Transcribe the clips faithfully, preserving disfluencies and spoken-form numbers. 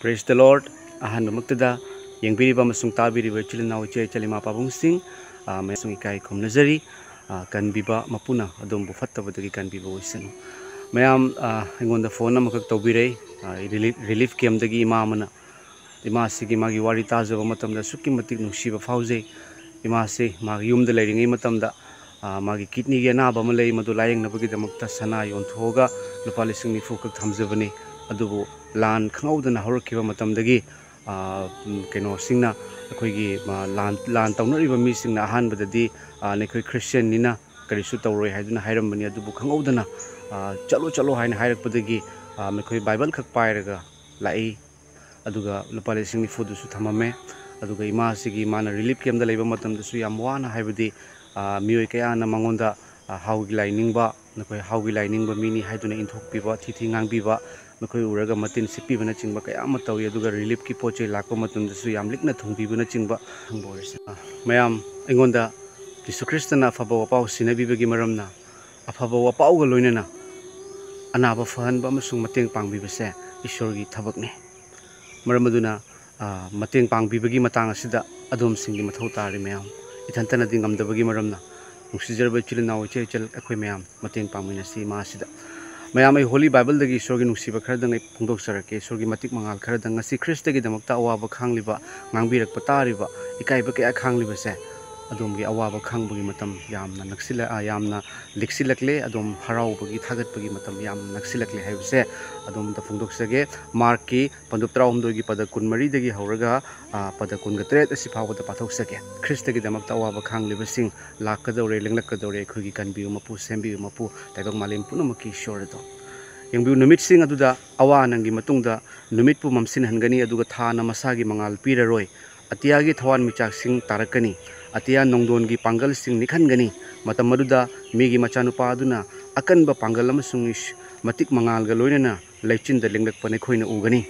Praise the Lord. ꯑꯍꯥꯟꯕꯃꯛꯇꯗ ꯌꯦꯡꯕꯤꯔꯤꯕ ꯑꯃꯁꯨꯡ ꯇꯥꯕꯤꯔꯤꯕ ꯏꯆꯤꯜ ꯏꯅꯥꯎ, ꯏꯆꯦ ꯏꯆꯜ, ꯏꯃꯥ ꯄꯥꯕꯨꯡꯁꯤꯡ, ꯑ, ꯃꯌꯥꯝꯁꯤꯡ ꯏꯀꯥꯏ ꯈꯨꯝꯅꯖꯔꯤ꯫ ꯑ, ꯀꯟꯕꯤꯕ ꯃꯄꯨꯅ ꯑꯗꯣꯝꯕꯨ ꯐꯠꯇꯕꯗꯒꯤ ꯀꯟꯕꯤꯕ ꯑꯣꯏꯁꯅꯨ꯫ ꯃꯌꯥꯝ, ꯑ, ꯑꯩꯉꯣꯟꯗ ꯐꯣꯟ ꯑꯃꯈꯛ ꯇꯧꯕꯤꯔꯛꯏ꯫ ꯑ, ꯔꯤꯂꯤꯐ, ꯔꯤꯂꯤꯐ ꯀꯦꯝꯗꯒꯤ ꯏꯃꯥ ꯑꯃꯅ꯫ ꯏꯃꯥꯁꯤꯒꯤ ꯃꯥꯒꯤ ꯋꯥꯔꯤ ꯇꯥꯖꯕ ꯃꯇꯝꯗ ꯑꯁꯨꯛꯀꯤ ꯃꯇꯤꯛ ꯅꯨꯡꯁꯤꯕ ꯐꯥꯎꯖꯩ꯫ ꯏꯃꯥꯁꯤ ꯃꯥꯒꯤ ꯌꯨꯝꯗ ꯂꯩꯔꯤꯉꯩ ꯃꯇꯝꯗ, ꯑ, ꯃꯥꯒꯤ ꯀꯤꯠꯅꯤꯒꯤ ꯑꯅꯥꯕ ꯑꯃ ꯂꯩ, ꯃꯗꯨ ꯂꯥꯌꯦꯡꯅꯕꯒꯤꯗꯃꯛꯇ ꯁꯅꯥ ꯌꯣꯟꯊꯣꯛꯑꯒ ꯂꯨꯄꯥ ꯂꯤꯁꯤꯡ ꯅꯤꯐꯨ ꯈꯛ ꯊꯝꯖꯕꯅꯤ꯫ ꯑꯗꯨꯕꯨ ꯂꯥꯟ ꯈꯪꯍꯧꯗꯅ ꯍꯧꯔꯛꯈꯤꯕ ꯃꯇꯝꯗꯒꯤ, ꯑ, ꯎꯝ, ꯀꯩꯅꯣꯁꯤꯡꯅ, ꯑꯩꯈꯣꯏꯒꯤ, ꯑ, ꯂꯥꯟ, ꯂꯥꯟ ꯇꯧꯅꯔꯤꯕ ꯃꯤꯁꯤꯡꯅ ꯑꯍꯥꯟꯕꯗꯗꯤ, ꯑ, "ꯅꯈꯣꯏ ꯈ꯭ꯔꯤꯁꯇꯤꯌꯥꯟꯅꯤꯅ ꯀꯔꯤꯁꯨ ꯇꯧꯔꯣꯏ" ꯍꯥꯏꯗꯨꯅ ꯍꯥꯏꯔꯝꯕꯅꯤ꯫ ꯑꯗꯨꯕꯨ ꯈꯪꯍꯧꯗꯅ, ꯑ, "ꯆꯠꯂꯣ, ꯆꯠꯂꯣ" ꯍꯥꯏꯅ ꯍꯥꯏꯔꯛꯄꯗꯒꯤ, ꯑ, ꯃꯈꯣꯏ ꯕꯥꯏꯕꯜ ꯈꯛ ꯄꯥꯏꯔꯒ ꯂꯥꯛꯏ꯫ ꯑꯗꯨꯒ ꯂꯨꯄꯥ ꯂꯤꯁꯤꯡ ꯅꯤꯐꯨꯗꯨꯁꯨ ꯊꯝꯃꯝꯃꯦ꯫ ꯑꯗꯨꯒ ꯏꯃꯥꯁꯤꯒꯤ, ꯃꯥꯅ ꯔꯤꯂꯤꯐ ꯀꯦꯝꯗ ꯂꯩꯕ ꯃꯇꯝꯗꯁꯨ ꯌꯥꯝ ꯋꯥꯅ, ꯍꯥꯏꯕꯗꯤ, ꯑ, ꯃꯤꯑꯣꯏ ꯀꯌꯥꯅ ꯃꯉꯣꯟꯗ, ꯑ, "ꯍꯥꯎꯒꯤ ꯂꯥꯏ ꯅꯤꯡꯕ, ꯅꯈꯣꯏ ꯍꯥꯎꯒꯤ ꯂꯥꯏ ꯅꯤꯡꯕ ꯃꯤꯅꯤ" ꯍꯥꯏꯗꯨꯅ ꯏꯟꯊꯣꯛꯄꯤꯕ, ꯊꯤ ꯊꯤ ꯉꯥꯡꯕꯤꯕ, ꯃꯈꯣꯏ ꯎꯔꯒ ꯃꯇꯤꯟ ꯁꯤꯠꯄꯤꯕꯅꯆꯤꯡꯕ ꯀꯌꯥ ꯑꯃ ꯇꯧꯏ꯫ ꯑꯗꯨꯒ ꯔꯤꯂꯤꯐꯀꯤ ꯄꯣꯠ ꯆꯩ ꯂꯥꯛꯄ ꯃꯇꯝꯗꯁꯨ ꯌꯥꯝ ꯂꯤꯛꯅ ꯊꯨꯡꯕꯤꯕꯅꯆꯤꯡꯕ ꯈꯪꯕ ꯑꯣꯏꯔꯁꯤ꯫ ꯑ, ꯃꯌꯥꯝ, ꯑꯩꯉꯣꯟꯗ ꯖꯤꯁꯨ ꯈ꯭ꯔꯤꯁꯇꯅ ꯑꯐꯕ ꯋꯥꯄꯥꯎ ꯁꯤꯟꯅꯕꯤꯕꯒꯤ ꯃꯔꯝꯅ, ꯑꯐꯕ ꯋꯥꯄꯥꯎꯒ ꯂꯣꯏꯅꯅ ꯑꯅꯥꯕ ꯐꯍꯟꯕ ꯑꯃꯁꯨꯡ ꯃꯇꯦꯡ ꯄꯥꯡꯕꯤꯕꯁꯦ ꯏꯁꯣꯔꯒꯤ ꯊꯕꯛꯅꯤ꯫ ꯃꯔꯝ ꯑꯗꯨꯅ, ꯑ, ꯃꯇꯦꯡ ꯄꯥꯡꯕꯤꯕꯒꯤ ꯃꯇꯥꯡ ꯑꯁꯤꯗ ꯑꯗꯣꯝꯁꯤꯡꯒꯤ ꯃꯊꯧ ꯇꯥꯔꯤ ꯃꯌꯥꯝ꯫ ꯏꯊꯟꯇꯅꯗꯤ ꯉꯝꯗꯕꯒꯤ ꯃꯔꯝꯅ, ꯅꯨꯡꯁꯤꯖꯔꯕ ꯏꯆꯤꯜ ꯏꯅꯥꯎ, ꯏꯆꯦ ꯏꯆꯜ, ꯑꯩꯈꯣꯏ ꯃꯌꯥꯝ ꯃꯇꯦꯡ ꯄꯥꯡꯃꯤꯟꯅꯁꯤ ꯏꯃꯥ ꯑꯁꯤꯗ꯫ ꯃꯌꯥꯝ, ꯑꯩ ꯍꯣꯂꯤ ꯕꯥꯏꯕꯜꯗꯒꯤ ꯏꯁꯣꯔꯒꯤ ꯅꯨꯡꯁꯤꯕ ꯈꯔꯗꯪ ꯑꯩ ꯐꯣꯡꯗꯣꯛꯆꯔꯛꯀꯦ꯫ ꯏꯁꯣꯔꯒꯤ ꯃꯇꯤꯛ ꯃꯉꯥꯜ ꯈꯔꯗꯪ꯫ ꯉꯁꯤ ꯈ꯭ꯔꯤꯁꯇꯒꯤꯗꯃꯛꯇ ꯑꯋꯥꯕ ꯈꯥꯡꯂꯤꯕ, ꯉꯥꯡꯕꯤꯔꯛꯄ ꯇꯥꯔꯤꯕ, ꯏꯀꯥꯏꯕ ꯀꯌꯥ ꯈꯥꯡꯂꯤꯕꯁꯦ, ꯑꯗꯣꯝꯒꯤ ꯑꯋꯥꯕ ꯈꯥꯡꯕꯒꯤ ꯃꯇꯝ ꯌꯥꯝꯅ ꯅꯛꯁꯤꯜꯂ-, ꯑ, ꯌꯥꯝꯅ ꯂꯤꯛꯁꯤꯜꯂꯛꯂꯦ꯫ ꯑꯗꯣꯝ ꯍꯔꯥꯎꯕꯒꯤ, ꯊꯥꯒꯠꯄꯒꯤ ꯃꯇꯝ ꯌꯥꯝꯅ ꯅꯛꯁꯤꯜꯂꯛꯂꯦ ꯍꯥꯏꯕꯁꯦ ꯑꯗꯣꯝꯗ ꯐꯣꯡꯗꯣꯛꯆꯒꯦ꯫ ꯃꯥꯔꯛꯀꯤ ꯄꯟꯗꯨꯞ ꯇꯔꯥꯍꯨꯝꯗꯣꯏꯒꯤ ꯄꯗ ꯀꯨꯟꯃꯔꯤꯗꯒꯤ ꯍꯧꯔꯒ, ꯑ, ꯄꯗ ꯀꯨꯟꯒ ꯇꯔꯦꯠ ꯑꯁꯤ ꯐꯥꯎꯕꯗ ꯄꯥꯊꯣꯛꯆꯒꯦ꯫ ꯈ꯭ꯔꯤꯁꯇꯒꯤꯗꯃꯛꯇ ꯑꯋꯥꯕ ꯈꯥꯡꯂꯤꯕꯁꯤꯡ, ꯂꯥꯛꯀꯗꯧꯔꯦ, ꯂꯦꯡꯂꯛꯀꯗꯧꯔꯦ, ꯑꯩꯈꯣꯏꯒꯤ ꯀꯟꯕꯤꯌꯨ ꯃꯄꯨ, ꯁꯦꯝꯕꯤꯌꯨ ꯃꯄꯨ, ꯇꯥꯏꯕꯪ ꯃꯥꯂꯦꯝ ꯄꯨꯝꯅꯃꯛꯀꯤ ꯏꯁꯣꯔ ꯑꯗꯣ꯫ ꯌꯦꯡꯕꯤꯌꯨ, ꯅꯨꯃꯤꯠꯁꯤꯡ ꯑꯗꯨꯗ ꯑꯋꯥ ꯑꯅꯪꯒꯤ ꯃꯇꯨꯡꯗ ꯅꯨꯃꯤꯠꯄꯨ ꯃꯝꯁꯤꯟꯍꯟꯒꯅꯤ, ꯑꯗꯨꯒ ꯊꯥꯅ ꯃꯁꯥꯒꯤ ꯃꯉꯥꯜ ꯄꯤꯔꯔꯣꯏ꯫ ꯑꯇꯤꯌꯥꯒꯤ ꯊꯋꯥꯟꯃꯤꯆꯥꯛꯁꯤꯡ ꯇꯥꯔꯛꯀꯅꯤ, ꯑꯇꯤꯌꯥ ꯅꯣꯡꯗꯣꯟꯒꯤ ꯄꯥꯡꯒꯜꯁꯤꯡ ꯅꯤꯛꯍꯟꯒꯅꯤ꯫ ꯃꯇꯝ ꯑꯗꯨꯗ ꯃꯤꯒꯤ ꯃꯆꯥꯅꯨꯄꯥ ꯑꯗꯨꯅ ꯑꯀꯟꯕ ꯄꯥꯡꯒꯜ ꯑꯃꯁꯨꯡ ꯏꯁ-, ꯃꯇꯤꯛ ꯃꯉꯥꯜꯒ ꯂꯣꯏꯅꯅ ꯂꯩꯆꯤꯟꯗ ꯂꯦꯡꯂꯛꯄ ꯅꯈꯣꯏꯅ ꯎꯒꯅꯤ꯫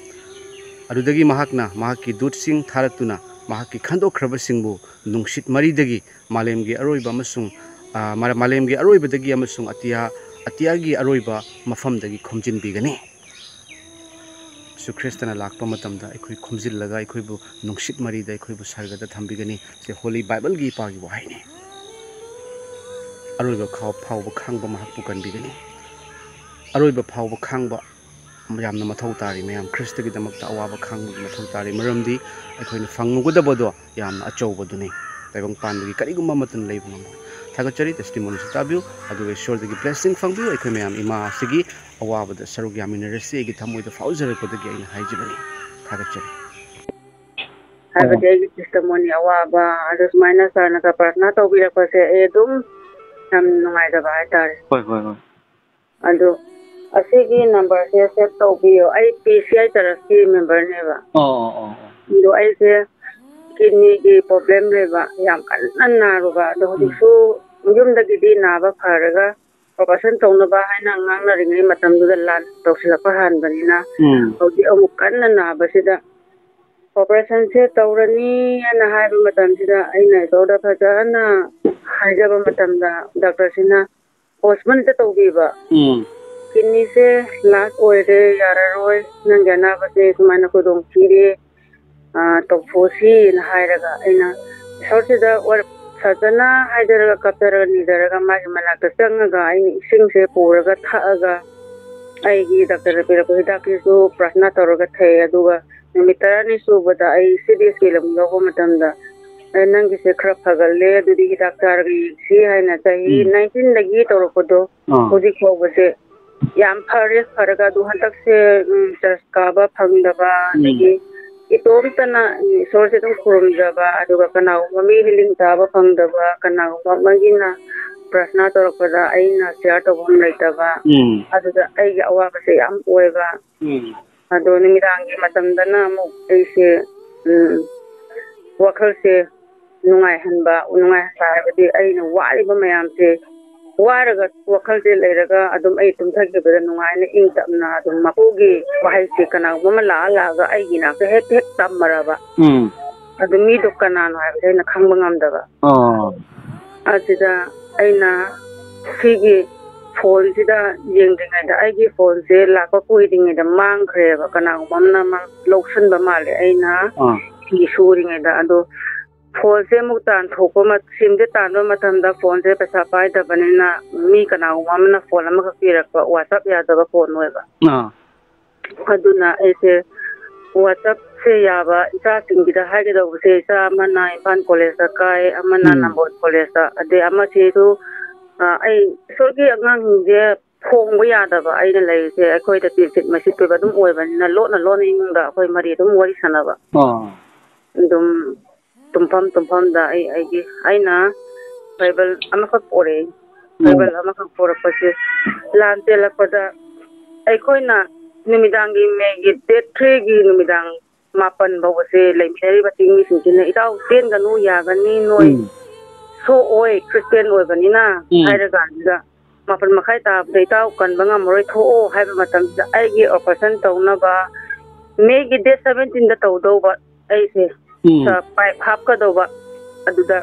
ꯑꯗꯨꯗꯒꯤ ꯃꯍꯥꯛꯅ ꯃꯍꯥꯛꯀꯤ ꯗꯨꯠꯁꯤꯡ ꯊꯥꯔꯛꯇꯨꯅ ꯃꯍꯥꯛꯀꯤ ꯈꯟꯗꯣꯛꯈ꯭ꯔꯕꯁꯤꯡꯕꯨ ꯅꯨꯡꯁꯤꯠ ꯃꯔꯤꯗꯒꯤ ꯃꯥꯂꯦꯝꯒꯤ ꯑꯔꯣꯏꯕ ꯑꯃꯁꯨꯡ, ꯑ, ꯃꯥ-, ꯃꯥꯂꯦꯝꯒꯤ ꯑꯔꯣꯏꯕꯗꯒꯤ ꯑꯃꯁꯨꯡ ꯑꯇꯤꯌꯥ, ꯑꯇꯤꯌꯥꯒꯤ ꯑꯔꯣꯏꯕ ꯃꯐꯝꯗꯒꯤ ꯈꯣꯝꯖꯤꯟꯕꯤꯒꯅꯤ꯫ ꯖꯤꯁꯨ ꯈ꯭ꯔꯤꯁꯇꯅ ꯂꯥꯛꯄ ꯃꯇꯝꯗ ꯑꯩꯈꯣꯏ ꯈꯣꯝꯖꯤꯜꯂꯒ ꯑꯩꯈꯣꯏꯕꯨ ꯅꯨꯡꯁꯤꯠ ꯃꯔꯤꯗ ꯑꯩꯈꯣꯏꯕꯨ ꯁꯔꯒꯗ ꯊꯝꯕꯤꯒꯅꯤ꯫ ꯁꯤ Holy Bible ꯒꯤ ꯏꯄꯥꯒꯤ ꯋꯥꯍꯩꯅꯤ꯫ ꯑꯔꯣꯏꯕ ꯈꯥꯎ-, ꯐꯥꯎꯕ ꯈꯥꯡꯕ ꯃꯍꯥꯛꯄꯨ ꯀꯟꯕꯤꯒꯅꯤ꯫ ꯑꯔꯣꯏꯕ ꯐꯥꯎꯕ ꯈꯥꯡꯕ ꯌꯥꯝꯅ ꯃꯊꯧ ꯇꯥꯔꯤ꯫ ꯃꯌꯥꯝ ꯈ꯭ꯔꯤꯁꯇꯒꯤꯗꯃꯛꯇ ꯑꯋꯥꯕ ꯈꯥꯡꯕꯒꯤ ꯃꯊꯧ ꯇꯥꯔꯤ, ꯃꯔꯝꯗꯤ ꯑꯩꯈꯣꯏꯅ ꯐꯪꯉꯨꯒꯗꯕꯗꯣ ꯌꯥꯝꯅ ꯑꯆꯧꯕꯗꯨꯅꯤ꯫ ꯇꯥꯏꯕꯪ ꯄꯥꯟꯕꯒꯤ ꯀꯔꯤꯒꯨꯝꯕ ꯑꯃꯠꯇꯅ ꯂꯩꯕ ꯉꯝꯃꯣꯏ꯫ ꯊꯥꯒꯠꯆꯔꯤ, testimony ꯁꯤ ꯇꯥꯕꯤꯌꯨ, ꯑꯗꯨꯒ ꯏꯁꯣꯔꯗꯒꯤ blessing ꯐꯪꯕꯤꯌꯨ꯫ ꯑꯩꯈꯣꯏ ꯃꯌꯥꯝ ꯏꯃꯥ ꯑꯁꯤꯒꯤ ꯑꯋꯥꯕꯗ ꯁꯔꯨꯛ ꯌꯥꯃꯤꯟꯅꯔꯁꯤ꯫ ꯑꯩꯒꯤ ꯊꯃꯣꯏꯗ ꯐꯥꯎꯖꯔꯛꯄꯗꯒꯤ ꯑꯩꯅ ꯍꯥꯏꯖꯕꯅꯤ꯫ ꯊꯥꯒꯠꯆꯔꯤ꯫ ꯍꯥꯏꯕꯗꯤ ꯑꯩꯒꯤ testimony ꯑꯋꯥꯕ, ꯑꯗꯨ ꯁꯨꯃꯥꯏꯅ ꯁꯥꯔꯅꯒ ꯄ꯭ꯔꯥꯊꯅꯥ ꯇꯧꯕꯤꯔꯛꯄꯁꯦ ꯑꯩ ꯑꯗꯨꯝ ꯌꯥꯝ ꯅꯨꯡꯉꯥꯏꯖꯕ ꯍꯥꯏꯇꯥꯔꯦ꯫ ꯍꯣꯏ, ꯍꯣꯏ, ꯍꯣꯏ꯫ ꯑꯗꯣ ꯑꯁꯤꯒꯤ number ꯁꯦ save ꯇꯧꯕꯤꯌꯣ꯫ ꯑꯩ P C I trust ꯀꯤ member ꯅꯦꯕ꯫ ꯑꯣ, ꯑꯣ, ꯑꯣ, ꯑꯣ꯫ ꯑꯗꯣ ꯑꯩꯁꯦ kidney ꯒꯤ problem ꯂꯩꯕ, ꯌꯥꯝ ꯀꯟꯅ ꯅꯥꯔꯨꯕ꯫ ꯑꯗꯣ ꯎꯝ꯫ ꯍꯧꯖꯤꯛꯁꯨ ꯌꯨꯝꯗꯒꯤꯗꯤ ꯅꯥꯕ ꯐꯔꯒ operation ꯇꯧꯅꯕ ꯍꯥꯏꯅ ꯉꯥꯡꯅꯔꯤꯉꯩ ꯃꯇꯝꯗꯨꯗ ꯂꯥꯟ ꯇꯧꯁꯤꯜꯂꯛꯄ ꯍꯥꯟꯕꯅꯤꯅ, ꯎꯝ꯫ ꯍꯧꯖꯤꯛ ꯑꯃꯨꯛ ꯀꯟꯅ ꯅꯥꯕꯁꯤꯗ operation ꯁꯦ ꯇꯧꯔꯅꯤ ꯍꯥꯏꯅ ꯍꯥꯏꯕ ꯃꯇꯝꯁꯤꯗ ꯑꯩꯅ ꯏꯁꯣꯔꯗ ꯐꯖꯅ ꯍꯥꯏꯖꯕ ꯃꯇꯝꯗ doctor ꯁꯤꯅ postpone ꯇꯧꯕꯤꯕ꯫ ꯎꯝ꯫ Kidney ꯁꯦ last ꯑꯣꯏꯔꯦ, ꯌꯥꯔꯔꯣꯏ, ꯅꯪꯒꯤ ꯑꯅꯥꯕꯁꯦ ꯁꯨꯃꯥꯏꯅ ꯈꯨꯗꯣꯡ ꯊꯤꯔꯦ, ꯑ, ꯇꯧꯊꯣꯛꯑꯁꯤꯅ ꯍꯥꯏꯔꯒ ꯑꯩꯅ ꯏꯁꯣꯔꯁꯤꯗ ꯋꯥꯔ-, ꯐꯖꯅ ꯍꯥꯏꯖꯔꯒ, ꯀꯞꯆꯔꯒ, ꯅꯤꯖꯔꯒ ꯃꯥꯒꯤ ꯃꯅꯥꯛꯇ ꯆꯪꯉꯒ ꯑꯩꯅ ꯏꯁꯤꯡꯁꯦ ꯄꯨꯔꯒ ꯊꯛꯑꯒ ꯑꯩꯒꯤ doctor ꯅ ꯄꯤꯔꯛꯄ ꯍꯤꯗꯥꯛꯁꯤꯁꯨ ꯄ꯭ꯔꯥꯊꯅꯥ ꯇꯧꯔꯒ ꯊꯛꯑꯦ꯫ ꯑꯗꯨꯒ ꯅꯨꯃꯤꯠ ꯇꯔꯥꯅꯤ ꯁꯨꯕꯗ ꯑꯩ C B S ꯀꯤ ꯂꯝ ꯂꯧꯕ ꯃꯇꯝꯗ, "ꯑꯦ, ꯅꯪꯒꯤꯁꯦ ꯈꯔ ꯐꯒꯠꯂꯦ, ꯑꯗꯨꯗꯤ ꯍꯤꯗꯥꯛ ꯆꯥꯔꯒ ꯌꯦꯡꯁꯤ" ꯍꯥꯏꯅ ꯆꯍꯤ ꯎꯝ꯫ Nineteen ꯗꯒꯤ ꯇꯧꯔꯛꯄꯗꯣ ꯑꯥ꯫ ꯍꯧꯖꯤꯛ ꯐꯥꯎꯕꯁꯦ ꯌꯥꯝ ꯐꯔꯦ꯫ ꯐꯔꯒ ꯑꯗꯨ ꯍꯟꯗꯛꯁꯦ, ꯎꯝ, church ꯀꯥꯕ ꯐꯪꯗꯕ, ꯎꯝ꯫ ꯑꯗꯒꯤ ꯏꯇꯣꯝꯇꯅ, ꯎꯝ, ꯏꯁꯣꯔꯁꯦ ꯑꯗꯨꯝ ꯈꯨꯔꯨꯝꯖꯕ, ꯑꯗꯨꯒ ꯀꯅꯥꯒꯨꯝꯕ ꯃꯤ healing ꯆꯥꯕ ꯐꯪꯗꯕ, ꯀꯅꯥꯒꯨꯝꯕ ꯑꯃꯒꯤꯅ ꯄ꯭ꯔꯥꯊꯅꯥ ꯇꯧꯔꯛꯄꯗ ꯑꯩꯅ share ꯇꯧꯐꯝ ꯂꯩꯇꯕ, ꯎꯝ꯫ ꯑꯗꯨꯗ ꯑꯩꯒꯤ ꯑꯋꯥꯕꯁꯦ ꯌꯥꯝ ꯑꯣꯏꯕ꯫ ꯎꯝ꯫ ꯑꯗꯣ ꯅꯨꯃꯤꯗꯥꯡꯒꯤ ꯃꯇꯝꯗꯅ ꯑꯃꯨꯛ ꯑꯩꯁꯦ, ꯎꯝ, ꯋꯥꯈꯜꯁꯦ ꯅꯨꯡꯉꯥꯏꯍꯟꯕ, ꯅꯨꯡꯉꯥꯏꯍꯟꯕ ꯍꯥꯏꯕꯗꯤ ꯑꯩꯅ ꯋꯥꯔꯤꯕ ꯃꯌꯥꯝꯁꯦ, ꯋꯥꯔꯒ ꯋꯥꯈꯜꯁꯦ ꯂꯩꯔꯒ ꯑꯗꯨꯝ ꯑꯩ ꯇꯨꯝꯊꯈꯤꯕꯗ ꯅꯨꯡꯉꯥꯏꯅ ꯏꯪ ꯇꯞꯅ ꯑꯗꯨꯝ ꯃꯄꯨꯒꯤ ꯋꯥꯍꯩꯁꯦ ꯀꯅꯥꯒꯨꯝꯕ ꯑꯃ ꯂꯥꯛꯑ ꯂꯥꯛꯑꯒ ꯑꯩꯒꯤ ꯏꯅꯥꯛꯇ ꯍꯦꯛ ꯍꯦꯛ ꯇꯝꯃꯔꯕ꯫ ꯎꯝ꯫ ꯑꯗꯨ ꯃꯤꯗꯣ ꯀꯅꯥꯅꯣ ꯍꯥꯏꯕꯁꯦ ꯑꯩꯅ ꯈꯪꯕ ꯉꯝꯗꯕ꯫ ꯑꯣ꯫ ꯑꯁꯤꯗ ꯑꯩꯅ ꯁꯤꯒꯤ ꯐꯣꯟꯁꯤꯗ ꯌꯦꯡꯗ꯭ꯔꯤꯉꯩꯗ ꯑꯩꯒꯤ ꯐꯣꯟꯁꯦ ꯂꯥꯛꯄ ꯀꯨꯏꯗ꯭ꯔꯤꯉꯩꯗ ꯃꯥꯡꯈ꯭ꯔꯦꯕ꯫ ꯀꯅꯥꯒꯨꯝꯕ ꯑꯃꯅ ꯃꯥ-, ꯂꯧꯁꯟꯕ ꯃꯥꯜꯂꯦ ꯑꯩꯅ ꯑꯥ꯫ ꯐꯤ ꯁꯨꯔꯤꯉꯩꯗ꯫ ꯑꯗꯣ ꯐꯣꯟꯁꯦ ꯑꯃꯨꯛ ꯇꯥꯟꯊꯣꯛꯄ ꯃ-, ꯁꯤꯝꯁꯦ ꯇꯥꯟꯕ ꯃꯇꯝꯗ ꯐꯣꯟꯁꯦ ꯄꯩꯁꯥ ꯄꯥꯏꯗꯕꯅꯤꯅ ꯃꯤ ꯀꯅꯥꯒꯨꯝꯕ ꯑꯃꯅ ꯐꯣꯟ ꯑꯃꯈꯛ ꯄꯤꯔꯛꯄ, WhatsApp ꯌꯥꯗꯕ ꯐꯣꯟ ꯑꯣꯏꯕ꯫ ꯑꯥ꯫ ꯑꯗꯨꯅ ꯑꯩꯁꯦ WhatsAppꯁꯦ ꯌꯥꯕ ꯏꯆꯥꯁꯤꯡꯒꯤꯗ ꯍꯥꯏꯒꯗꯧꯕꯁꯦ, ꯏꯆꯥ ꯑꯃꯅ ꯏꯝꯐꯥꯜ ꯀꯣꯂꯦꯖꯇ ꯀꯥꯏ, ꯑꯃꯅ ꯎꯝ꯫ ꯅꯝꯕꯣꯜ ꯀꯣꯂꯦꯖꯇ, ꯑꯗꯩ ꯑꯃꯁꯤꯁꯨ, ꯑ, ꯑꯩ ꯏꯁꯣꯔꯒꯤ ꯑꯉꯥꯡꯁꯤꯡꯁꯦ ꯐꯣꯡꯕ ꯌꯥꯗꯕ, ꯑꯩꯅ ꯂꯩꯔꯤꯁꯦ ꯑꯩꯈꯣꯏꯗ ꯆꯤꯠ ꯆꯤꯠ ꯃꯆꯤꯠ ꯑꯣꯏꯕ ꯑꯗꯨꯝ ꯑꯣꯏꯕꯅꯤꯅ, ꯂꯣꯟꯅ ꯂꯣꯟꯅ ꯏꯃꯨꯡꯗ ꯑꯩꯈꯣꯏ ꯃꯔꯤ ꯑꯗꯨꯝ ꯋꯥꯔꯤ ꯁꯥꯟꯅꯕ꯫ ꯑꯥ꯫ ꯑꯗꯨꯝ ꯇꯨꯝꯐꯝ ꯇꯨꯝꯐꯝꯗ ꯑꯩ, ꯑꯩꯒꯤ, ꯑꯩꯅ ꯕꯥꯏꯕꯜ ꯑꯃꯈꯛ ꯄꯣꯔꯛꯏ꯫ ꯎꯝ꯫ ꯕꯥꯏꯕꯜ ꯑꯃꯈꯛ ꯄꯣꯔꯛꯄꯁꯦ ꯂꯥꯟ ꯆꯦꯜꯂꯛꯄꯗ ꯑꯩꯈꯣꯏꯅ ꯅꯨꯃꯤꯗꯥꯡꯒꯤ ꯃꯦꯒꯤ date threeꯒꯤ ꯅꯨꯃꯤꯗꯥꯡ ꯃꯥꯄꯟ ꯐꯥꯎꯕꯁꯦ ꯂꯩꯃꯤꯟꯅꯔꯤꯕ ꯆꯤꯡꯃꯤꯁꯤꯡꯁꯤꯅ, "ꯏꯇꯥꯎ ꯆꯦꯟꯒꯅꯨ, ꯌꯥꯒꯅꯤ, ꯅꯣꯏ ꯎꯝ꯫ ꯁꯣꯛꯑꯣꯏ, ꯈ꯭ꯔꯤꯁꯇꯦꯟ ꯑꯣꯏꯕꯅꯤꯅ", ꯎꯝ꯫ ꯍꯥꯏꯔꯀꯥꯟꯁꯤꯗ ꯃꯥꯄꯟ ꯃꯈꯥꯏ ꯇꯥꯕꯗ, "ꯏꯇꯥꯎ ꯀꯟꯕ ꯉꯝꯃꯔꯣꯏ, ꯊꯣꯛꯑꯣ" ꯍꯥꯏꯕ ꯃꯇꯝꯁꯤꯗ ꯑꯩꯒꯤ operation ꯇꯧꯅꯕ ꯃꯦꯒꯤ date seventeenꯗ ꯇꯧꯗꯧꯕ ꯑꯩꯁꯦ, ꯎꯝ꯫ ꯑ, pipe ꯍꯥꯞꯀꯗꯧꯕ꯫ ꯑꯗꯨꯗ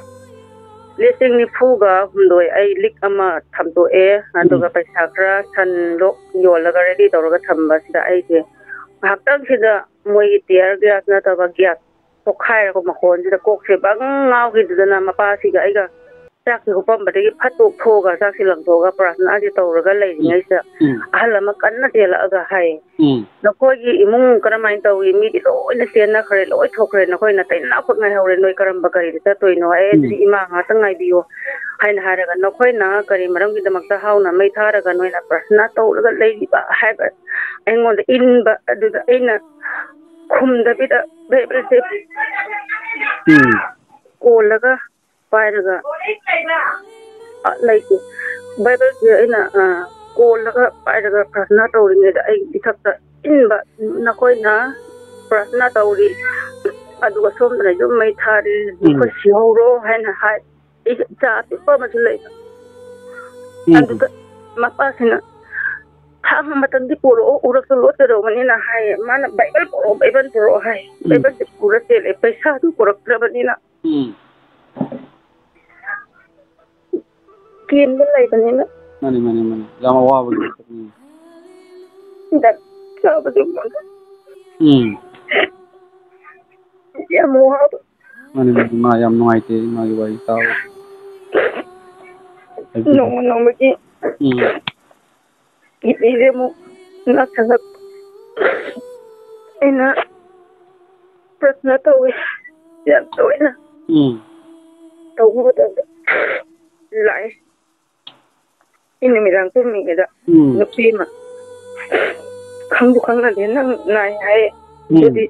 ꯂꯤꯁꯤꯡ ꯅꯤꯐꯨꯒ ꯍꯨꯝꯗꯣꯏ ꯑꯩ ꯂꯤꯛ ꯑꯃ ꯊꯝꯗꯣꯛꯑꯦ꯫ ꯑꯗꯨꯒ ꯎꯝ꯫ ꯄꯩꯁꯥ ꯈꯔ ꯁꯟ ꯂꯣꯛ ꯌꯣꯜꯂꯒ ready ꯇꯧꯔꯒ ꯊꯝꯕꯁꯤꯗ ꯑꯩꯁꯦ ꯉꯥꯏꯍꯥꯛꯇꯪꯁꯤꯗ ꯃꯣꯏꯒꯤ tear gas ꯅꯠꯇꯕ gas ꯄꯣꯛꯈꯥꯏꯔꯛꯄ ꯃꯈꯣꯟꯁꯤꯗ ꯀꯣꯛꯁꯦ ꯕꯪ ꯉꯥꯎꯈꯤꯗꯨꯗꯅ ꯃꯄꯥꯁꯤꯒ ꯑꯩꯒ ꯆꯥꯛꯁꯦ ꯍꯨꯞꯄꯝꯕꯗꯒꯤ ꯐꯠ ꯇꯣꯛꯊꯣꯛꯑꯒ ꯆꯥꯛꯁꯦ ꯂꯪꯊꯣꯛꯑꯒ ꯄ꯭ꯔꯥꯊꯅꯥꯁꯦ ꯇꯧꯔꯒ ꯎꯝ꯫ ꯂꯩꯔꯤꯉꯩꯁꯤꯗ ꯎꯝ꯫ ꯑꯍꯜ ꯑꯃ ꯀꯟꯅ ꯆꯦꯜꯂꯛꯑꯒ ꯍꯥꯏꯌꯦ, ꯎꯝ꯫ "ꯅꯈꯣꯏꯒꯤ ꯏꯃꯨꯡ ꯀꯔꯝꯍꯥꯏꯅ ꯇꯧꯏ? ꯃꯤꯗꯤ ꯂꯣꯏꯅ ꯆꯦꯟꯅꯈ꯭ꯔꯦ, ꯂꯣꯏ ꯊꯣꯛꯈ꯭ꯔꯦ, ꯅꯈꯣꯏ ꯅꯥꯇꯩ ꯅꯅꯥꯎꯈꯛ ꯉꯥꯏꯍꯧꯔꯦ, ꯅꯣꯏ ꯀꯔꯝꯕ ꯒꯥꯔꯤꯗ ꯆꯠꯇꯣꯏꯅꯣ? ꯑꯦ, ꯑꯗꯨꯗꯤ ꯎꯝ꯫ ꯏꯃꯥ ꯉꯥꯛꯇ ꯉꯥꯏꯕꯤꯌꯣ" ꯍꯥꯏꯅ ꯍꯥꯏꯔꯒ, "ꯅꯈꯣꯏꯅ ꯀꯔꯤ ꯃꯔꯝꯒꯤꯗꯃꯛꯇ ꯍꯥꯎꯅ ꯃꯩ ꯊꯥꯔꯒ ꯅꯣꯏꯅ ꯄ꯭ꯔꯥꯊꯅꯥ ꯇꯧꯔꯒ ꯂꯩꯔꯤꯕ?" ꯍꯥꯏꯕ ꯑꯩꯉꯣꯟꯗ ꯏꯟꯕ ꯑꯗꯨꯗ ꯑꯩꯅ ꯈꯨꯝꯗꯕꯤꯗ ꯕꯥꯏꯕꯜꯁꯦ ꯎꯝ꯫ ꯀꯣꯜꯂꯒ ꯄꯥꯏꯔꯒ, ꯑ, ꯂꯩꯇꯦ꯫ ꯕꯥꯏꯕꯜꯁꯦ ꯑꯩꯅ, ꯑ, ꯀꯣꯜꯂꯒ ꯄꯥꯏꯔꯒ ꯄ꯭ꯔꯥꯊꯅꯥ ꯇꯧꯔꯤꯉꯩꯗ ꯑꯩ ꯏꯊꯛꯇ ꯏꯟꯕ, "ꯅꯈꯣꯏꯅ ꯄ꯭ꯔꯥꯊꯅꯥ ꯇꯧꯔꯤ, ꯑꯗꯨꯒ ꯁꯣꯝꯗꯅ ꯌꯨꯝ ꯃꯩ ꯊꯥꯔꯤ, ꯎꯝ꯫ ꯅꯈꯣꯏ ꯁꯤꯍꯧꯔꯣ" ꯍꯥꯏꯅ ꯍꯥꯏ꯫ ꯑꯩꯒꯤ ꯏꯆꯥ ꯑꯄꯤꯛꯄ ꯑꯃꯁꯨ ꯂꯩꯕ꯫ ꯎꯝ꯫ ꯑꯗꯨꯗ ꯃꯄꯥꯁꯤꯅ, "ꯊꯥꯡ ꯃꯇꯝꯗꯤ ꯄꯨꯔꯛꯑꯣ, ꯎꯔꯛꯇ ꯂꯣꯠꯀꯗꯧꯕꯅꯤꯅ" ꯍꯥꯏꯌꯦ꯫ ꯃꯥꯅ, "ꯕꯥꯏꯕꯜ ꯄꯨꯔꯛꯑꯣ, ꯕꯥꯏꯕꯜ ꯄꯨꯔꯛꯑꯣ" ꯍꯥꯏ꯫ ꯎꯝ꯫ ꯕꯥꯏꯕꯜꯁꯦ ꯄꯨꯔ ꯆꯦꯜꯂꯦ, ꯄꯩꯁꯥꯗꯨ ꯄꯨꯔꯛꯇ꯭ꯔꯕꯅꯤꯅ꯫ ꯎꯝ꯫ ꯀꯦꯝꯗ ꯂꯩꯕꯅꯤꯅ꯫ ꯃꯥꯅꯤ, ꯃꯥꯅꯤ, ꯃꯥꯅꯤ꯫ ꯌꯥꯝ ꯑꯋꯥꯕꯒꯤ ꯃꯁꯛꯅꯤ꯫ ꯍꯤꯗꯥꯛ ꯆꯥꯕꯗꯨ ꯎꯝ꯫ ꯌꯥꯝ ꯋꯥꯕ꯫ ꯃꯥꯅꯤ, ꯃꯥꯅꯤ, ꯏꯃꯥ, ꯌꯥꯝ ꯅꯨꯡꯉꯥꯏꯇꯦ ꯏꯃꯥꯒꯤ ꯋꯥꯔꯤ ꯇꯥꯕ꯫ ꯍꯥꯏꯕꯤꯌꯨ꯫ ꯅꯣꯡꯃ ꯅꯣꯡꯃꯒꯤ ꯎꯝ꯫ ꯀꯤꯗꯅꯤꯁꯦ ꯑꯃꯨꯛ ꯅꯥꯁꯤꯜꯂꯛ-, ꯑꯩꯅ ꯄ꯭ꯔꯊꯅꯥ ꯇꯧꯋꯤ ꯌꯥꯝ ꯇꯣꯏꯅ꯫ ꯎꯝ꯫ ꯇꯧꯕ ꯃꯇꯝꯗ ꯂꯥꯛꯑꯦ꯫ ꯑꯩ ꯅꯨꯃꯤꯗꯥꯡ ꯇꯨꯝꯃꯤꯉꯩꯗ ꯎꯝ꯫ ꯅꯨꯄꯤ ꯑꯃ ꯈꯪꯁꯨ ꯈꯪꯅꯗꯦ, "ꯅꯪ ꯅꯥꯏ ꯍꯥꯏ, ꯎꯝ꯫ ꯑꯗꯨꯗꯤ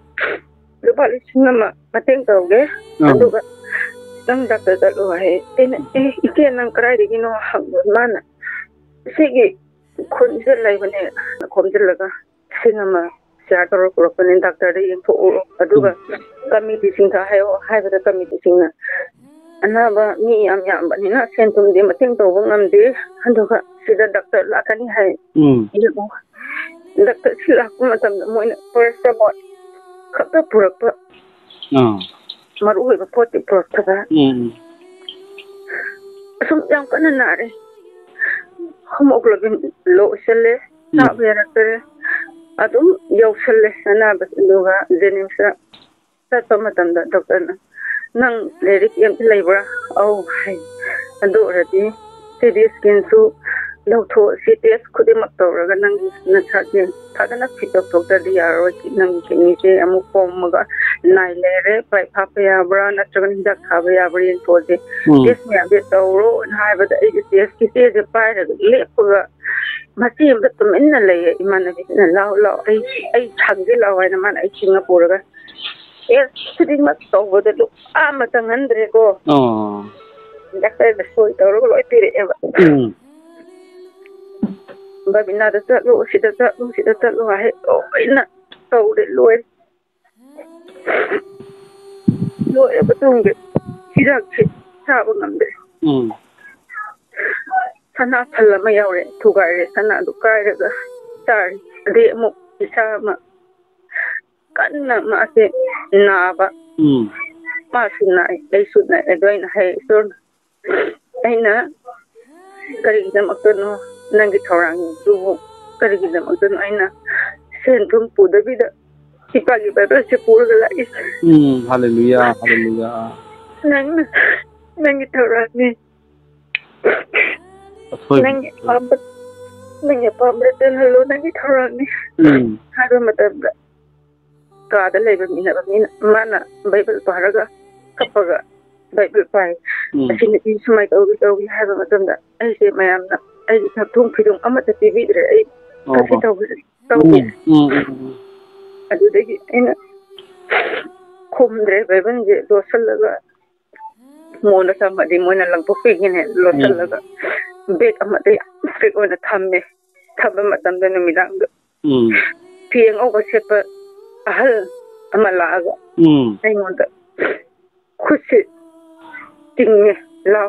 ꯂꯨꯄꯥ ꯂꯤꯁꯤꯡ ꯑꯃ ꯃꯇꯦꯡ ꯇꯧꯒꯦ, ꯑꯥ꯫ ꯑꯗꯨꯒ ꯅꯪ ꯗꯥꯛꯇꯔ ꯆꯠꯂꯣ" ꯍꯥꯏ꯫ ꯑꯩꯅ, "ꯑꯦ, ꯏꯆꯦ, ꯅꯪ ꯀꯗꯥꯏꯗꯒꯤꯅꯣ?" ꯍꯪꯕ꯫ ꯃꯥꯅ, "ꯁꯤꯒꯤ ꯈꯨꯟꯁꯤꯗ ꯂꯩꯕꯅꯦ" ꯈꯣꯝꯖꯤꯜꯂꯒ ꯂꯤꯁꯤꯡ ꯑꯃ ꯁꯤꯌꯥꯔ ꯇꯧꯔ ꯄꯨꯔꯛꯄꯅꯦ, "ꯗꯥꯛꯇꯔꯗ ꯌꯦꯡꯊꯣꯛꯎꯔꯣ, ꯑꯗꯨꯒ ꯎꯝ꯫ ꯀꯃꯤꯇꯤꯁꯤꯡꯗ ꯍꯥꯏꯌꯣ" ꯍꯥꯏꯕꯗ, ꯀꯃꯤꯇꯤꯁꯤꯡꯅ, "ꯑꯅꯥꯕ ꯃꯤ ꯌꯥꯝ ꯌꯥꯝꯕꯅꯤꯅ ꯁꯦꯟ ꯊꯨꯝꯗꯤ ꯃꯇꯦꯡ ꯇꯧꯕ ꯉꯝꯗꯦ, ꯑꯗꯨꯒ ꯁꯤꯗ ꯗꯥꯛꯇꯔ ꯂꯥꯛꯀꯅꯤ ꯍꯥꯏ, ꯎꯝ꯫ ꯌꯦꯡꯉꯣ"꯫ ꯗꯥꯛꯇꯔ ꯁꯤ ꯂꯥꯛꯄ ꯃꯇꯝꯗ ꯃꯣꯏꯅ ꯄꯦꯔꯥꯁꯤꯇꯥꯃꯣꯜ ꯈꯛꯇ ꯄꯨꯔꯛꯄ꯫ ꯑꯥ꯫ ꯃꯔꯨ ꯑꯣꯏꯕ ꯄꯣꯠꯇꯤ ꯄꯨꯔꯛꯇꯕ꯫ ꯎꯝ, ꯎꯝ꯫ ꯑꯁꯨꯝ ꯌꯥꯝ ꯀꯟꯅ ꯅꯥꯔꯦ꯫ ꯍꯤꯃꯣꯒ꯭ꯂꯣꯕꯤꯟ ꯂꯣ ꯑꯣꯏꯁꯜꯂꯦ, ꯎꯝ꯫ ꯆꯥꯕ ꯌꯥꯔꯛꯇꯔꯦ꯫ ꯑꯗꯨꯝ ꯌꯧꯁꯜꯂꯦ ꯑꯅꯥꯕ, ꯑꯗꯨꯒ ꯖꯦꯅꯤꯝꯁꯇ ꯆꯠꯄ ꯃꯇꯝꯗ ꯗꯣꯛꯇꯔꯅ, "ꯅꯪ ꯂꯥꯏꯔꯤꯛ ꯑꯝꯇ ꯂꯩꯕ꯭ꯔꯥ?" "ꯑꯧ" ꯍꯥꯏ꯫ "ꯑꯗꯨ ꯑꯣꯏꯔꯗꯤ ꯁꯤ ꯇꯤ ꯏꯁꯀꯦꯟꯁꯨ ꯂꯧꯊꯣꯛ, ꯁꯤ ꯇꯦꯁ ꯈꯨꯗꯤꯡꯃꯛ ꯇꯧꯔꯒ ꯅꯪꯒꯤ ꯅꯁꯥꯁꯦ ꯐꯖꯅ ꯐꯤꯠ ꯇꯧꯊꯣꯛꯇ꯭ꯔꯗꯤ ꯌꯥꯔꯔꯣꯏ꯫ ꯅꯪꯒꯤ ꯀꯤꯗꯅꯤꯁꯦ ꯑꯃꯨꯛ ꯄꯣꯝꯃꯒ ꯅꯥꯏ ꯂꯩꯔꯦ, ꯄꯥꯏꯞ ꯍꯥꯞꯄ ꯌꯥꯕ꯭ꯔꯥ ꯅꯠꯇ꯭ꯔꯒꯅ ꯍꯤꯗꯥꯛ ꯊꯥꯕ ꯌꯥꯕ꯭ꯔꯥ ꯌꯦꯡꯊꯣꯛꯑꯁꯦ꯫ ꯎꯝ꯫ ꯇꯦꯁ ꯃꯌꯥꯝꯁꯦ ꯇꯧꯔꯣꯅ" ꯍꯥꯏꯕꯗ ꯑꯩꯁꯦ ꯇꯦꯁꯀꯤ ꯆꯦꯁꯦ ꯄꯥꯏꯔꯒ ꯂꯦꯞꯄꯒ ꯃꯆꯦ ꯑꯃꯗ ꯇꯨꯃꯤꯟꯅ ꯂꯩꯌꯦ꯫ ꯏꯃꯥꯟꯅꯕꯤꯁꯤꯅ, "ꯂꯥꯎ, ꯂꯥꯎ, ꯑꯩ, ꯑꯩ ꯁꯪꯒꯦ ꯂꯥꯎ" ꯍꯥꯏꯅ ꯃꯥꯅ ꯑꯩ ꯆꯤꯡꯉ ꯄꯨꯔꯒ ꯇꯦꯁ ꯈꯨꯗꯤꯡꯃꯛ ꯇꯧꯕꯗ ꯂꯨꯄꯥ ꯑꯃ ꯆꯪꯍꯟꯗ꯭ꯔꯦꯀꯣ꯫ ꯑꯣ꯫ ꯗꯥꯛꯇꯔꯅ ꯁꯣꯏ ꯇꯧꯔꯒ ꯂꯣꯏ ꯄꯤꯔꯛꯑꯦꯕ꯫ ꯎꯝ꯫ "ꯕꯕꯤꯅꯥꯗ ꯆꯠꯂꯨ, ꯁꯤꯗ ꯆꯠꯂꯨ, ꯁꯤꯗ ꯆꯠꯂꯨ" ꯍꯥꯏ, ꯂꯣꯏꯅ ꯇꯧꯔꯦ, ꯂꯣꯏꯔꯦ꯫ ꯂꯣꯏꯔꯕ ꯇꯨꯡꯒꯤ ꯍꯤꯗꯥꯛꯁꯦ ꯆꯥꯕ ꯉꯝꯗ꯭ꯔꯦ꯫ ꯎꯝ꯫ ꯁꯅꯥ ꯐꯜ ꯑꯃ ꯌꯥꯎꯔꯦ, ꯊꯨꯒꯥꯏꯔꯦ, ꯁꯅꯥꯗꯨ ꯀꯥꯏꯔꯒ ꯆꯥꯔꯦ꯫ ꯑꯗꯩ ꯑꯃꯨꯛ ꯏꯁꯥ ꯑꯃ ꯀꯟꯅ ꯃꯥꯁꯦ ꯅꯥꯕ꯫ ꯎꯝ꯫ ꯃꯥꯁꯨ ꯅꯥꯏ, ꯑꯩꯁꯨ ꯅꯥꯏ꯫ ꯑꯗꯣ ꯑꯩꯅ ꯍꯥꯏ, "ꯏꯁꯣꯔ, ꯑꯩꯅ ꯀꯔꯤꯒꯤꯗꯃꯛꯇꯅꯣ ꯅꯪꯒꯤ ꯊꯧꯔꯥꯡꯗꯨꯕꯨ? ꯀꯔꯤꯒꯤꯗꯃꯛꯇꯅꯣ ꯑꯩꯅ ꯁꯦꯟ ꯊꯨꯝ ꯄꯨꯗꯕꯤꯗ ꯏꯄꯥꯒꯤ ꯕꯥꯏꯕꯜꯁꯦ ꯄꯨꯔꯒ ꯂꯥꯛꯏꯁꯦ? ꯎꯝ, ꯍꯜꯂꯦꯂꯨꯌꯥ, ꯍꯜꯂꯦꯂꯨꯌꯥ꯫ ꯅꯪꯅ, ꯅꯪꯒꯤ ꯊꯧꯔꯥꯡꯅꯤ꯫ ꯑꯁꯣꯏꯕ ꯅꯪꯒꯤ ꯑꯄꯥꯝꯕ, ꯅꯪꯒꯤ ꯑꯄꯥꯝꯕꯗ ꯆꯦꯜꯍꯜꯂꯣ, ꯅꯪꯒꯤ ꯊꯧꯔꯥꯡꯅꯤ꯫ ꯎꯝ꯫ ꯍꯥꯏꯕ ꯃꯇꯝꯗ ꯀꯥꯗ ꯂꯩꯕ ꯃꯤꯅ, ꯃꯤꯅ, ꯃꯥꯅ ꯕꯥꯏꯕꯜ ꯄꯥꯔꯒ ꯀꯞꯄꯒ ꯕꯥꯏꯕꯜ ꯄꯥꯏ꯫ ꯎꯝ꯫ "ꯑꯁꯤ ꯅꯨꯄꯤ ꯁꯨꯃꯥꯏꯅ ꯇꯧꯏ, ꯇꯧꯏ" ꯍꯥꯏꯕ ꯃꯇꯝꯗ ꯑꯩꯁꯦ ꯃꯌꯥꯝꯅ ꯑꯩꯒꯤ ꯆꯥꯛꯊꯣꯡ ꯐꯤꯗꯣꯡ ꯑꯃꯠꯇ ꯄꯤꯕꯤꯗ꯭ꯔꯦ꯫ ꯑꯩ ꯑꯣ, ꯀꯔꯤ ꯑꯣ꯫ ꯇꯧꯒꯦ? ꯇꯧꯗꯦ꯫ ꯎꯝ, ꯎꯝ, ꯎꯝ, ꯎꯝ꯫ ꯑꯗꯨꯗꯒꯤ ꯑꯩꯅ ꯈꯨꯝꯗ꯭ꯔꯦ, ꯕꯥꯏꯕꯜꯁꯦ ꯂꯣꯠꯁꯤꯜꯂꯒ ꯃꯣꯟꯗ ꯊꯝꯃꯗꯤ ꯃꯣꯏꯅ ꯂꯪꯊꯣꯛꯄꯤꯒꯅꯤ꯫ ꯂꯣꯠꯁꯤꯜꯂꯒ ꯎꯝ꯫ ꯕꯦꯒ ꯑꯃꯗ ꯌꯥꯝ strict ꯑꯣꯏꯅ ꯊꯝꯃꯦ꯫ ꯊꯝꯕ ꯃꯇꯝꯗ ꯅꯨꯃꯤꯗꯥꯡꯗ ꯎꯝ꯫ ꯐꯤ ꯑꯉꯧꯕ ꯁꯦꯠꯄ ꯑꯍꯜ ꯑꯃ ꯂꯥꯛꯑꯒ ꯎꯝ꯫ ꯑꯩꯉꯣꯟꯗ ꯈꯨꯠꯁꯦ ꯇꯤꯡꯉꯦ, "ꯂꯥꯎ,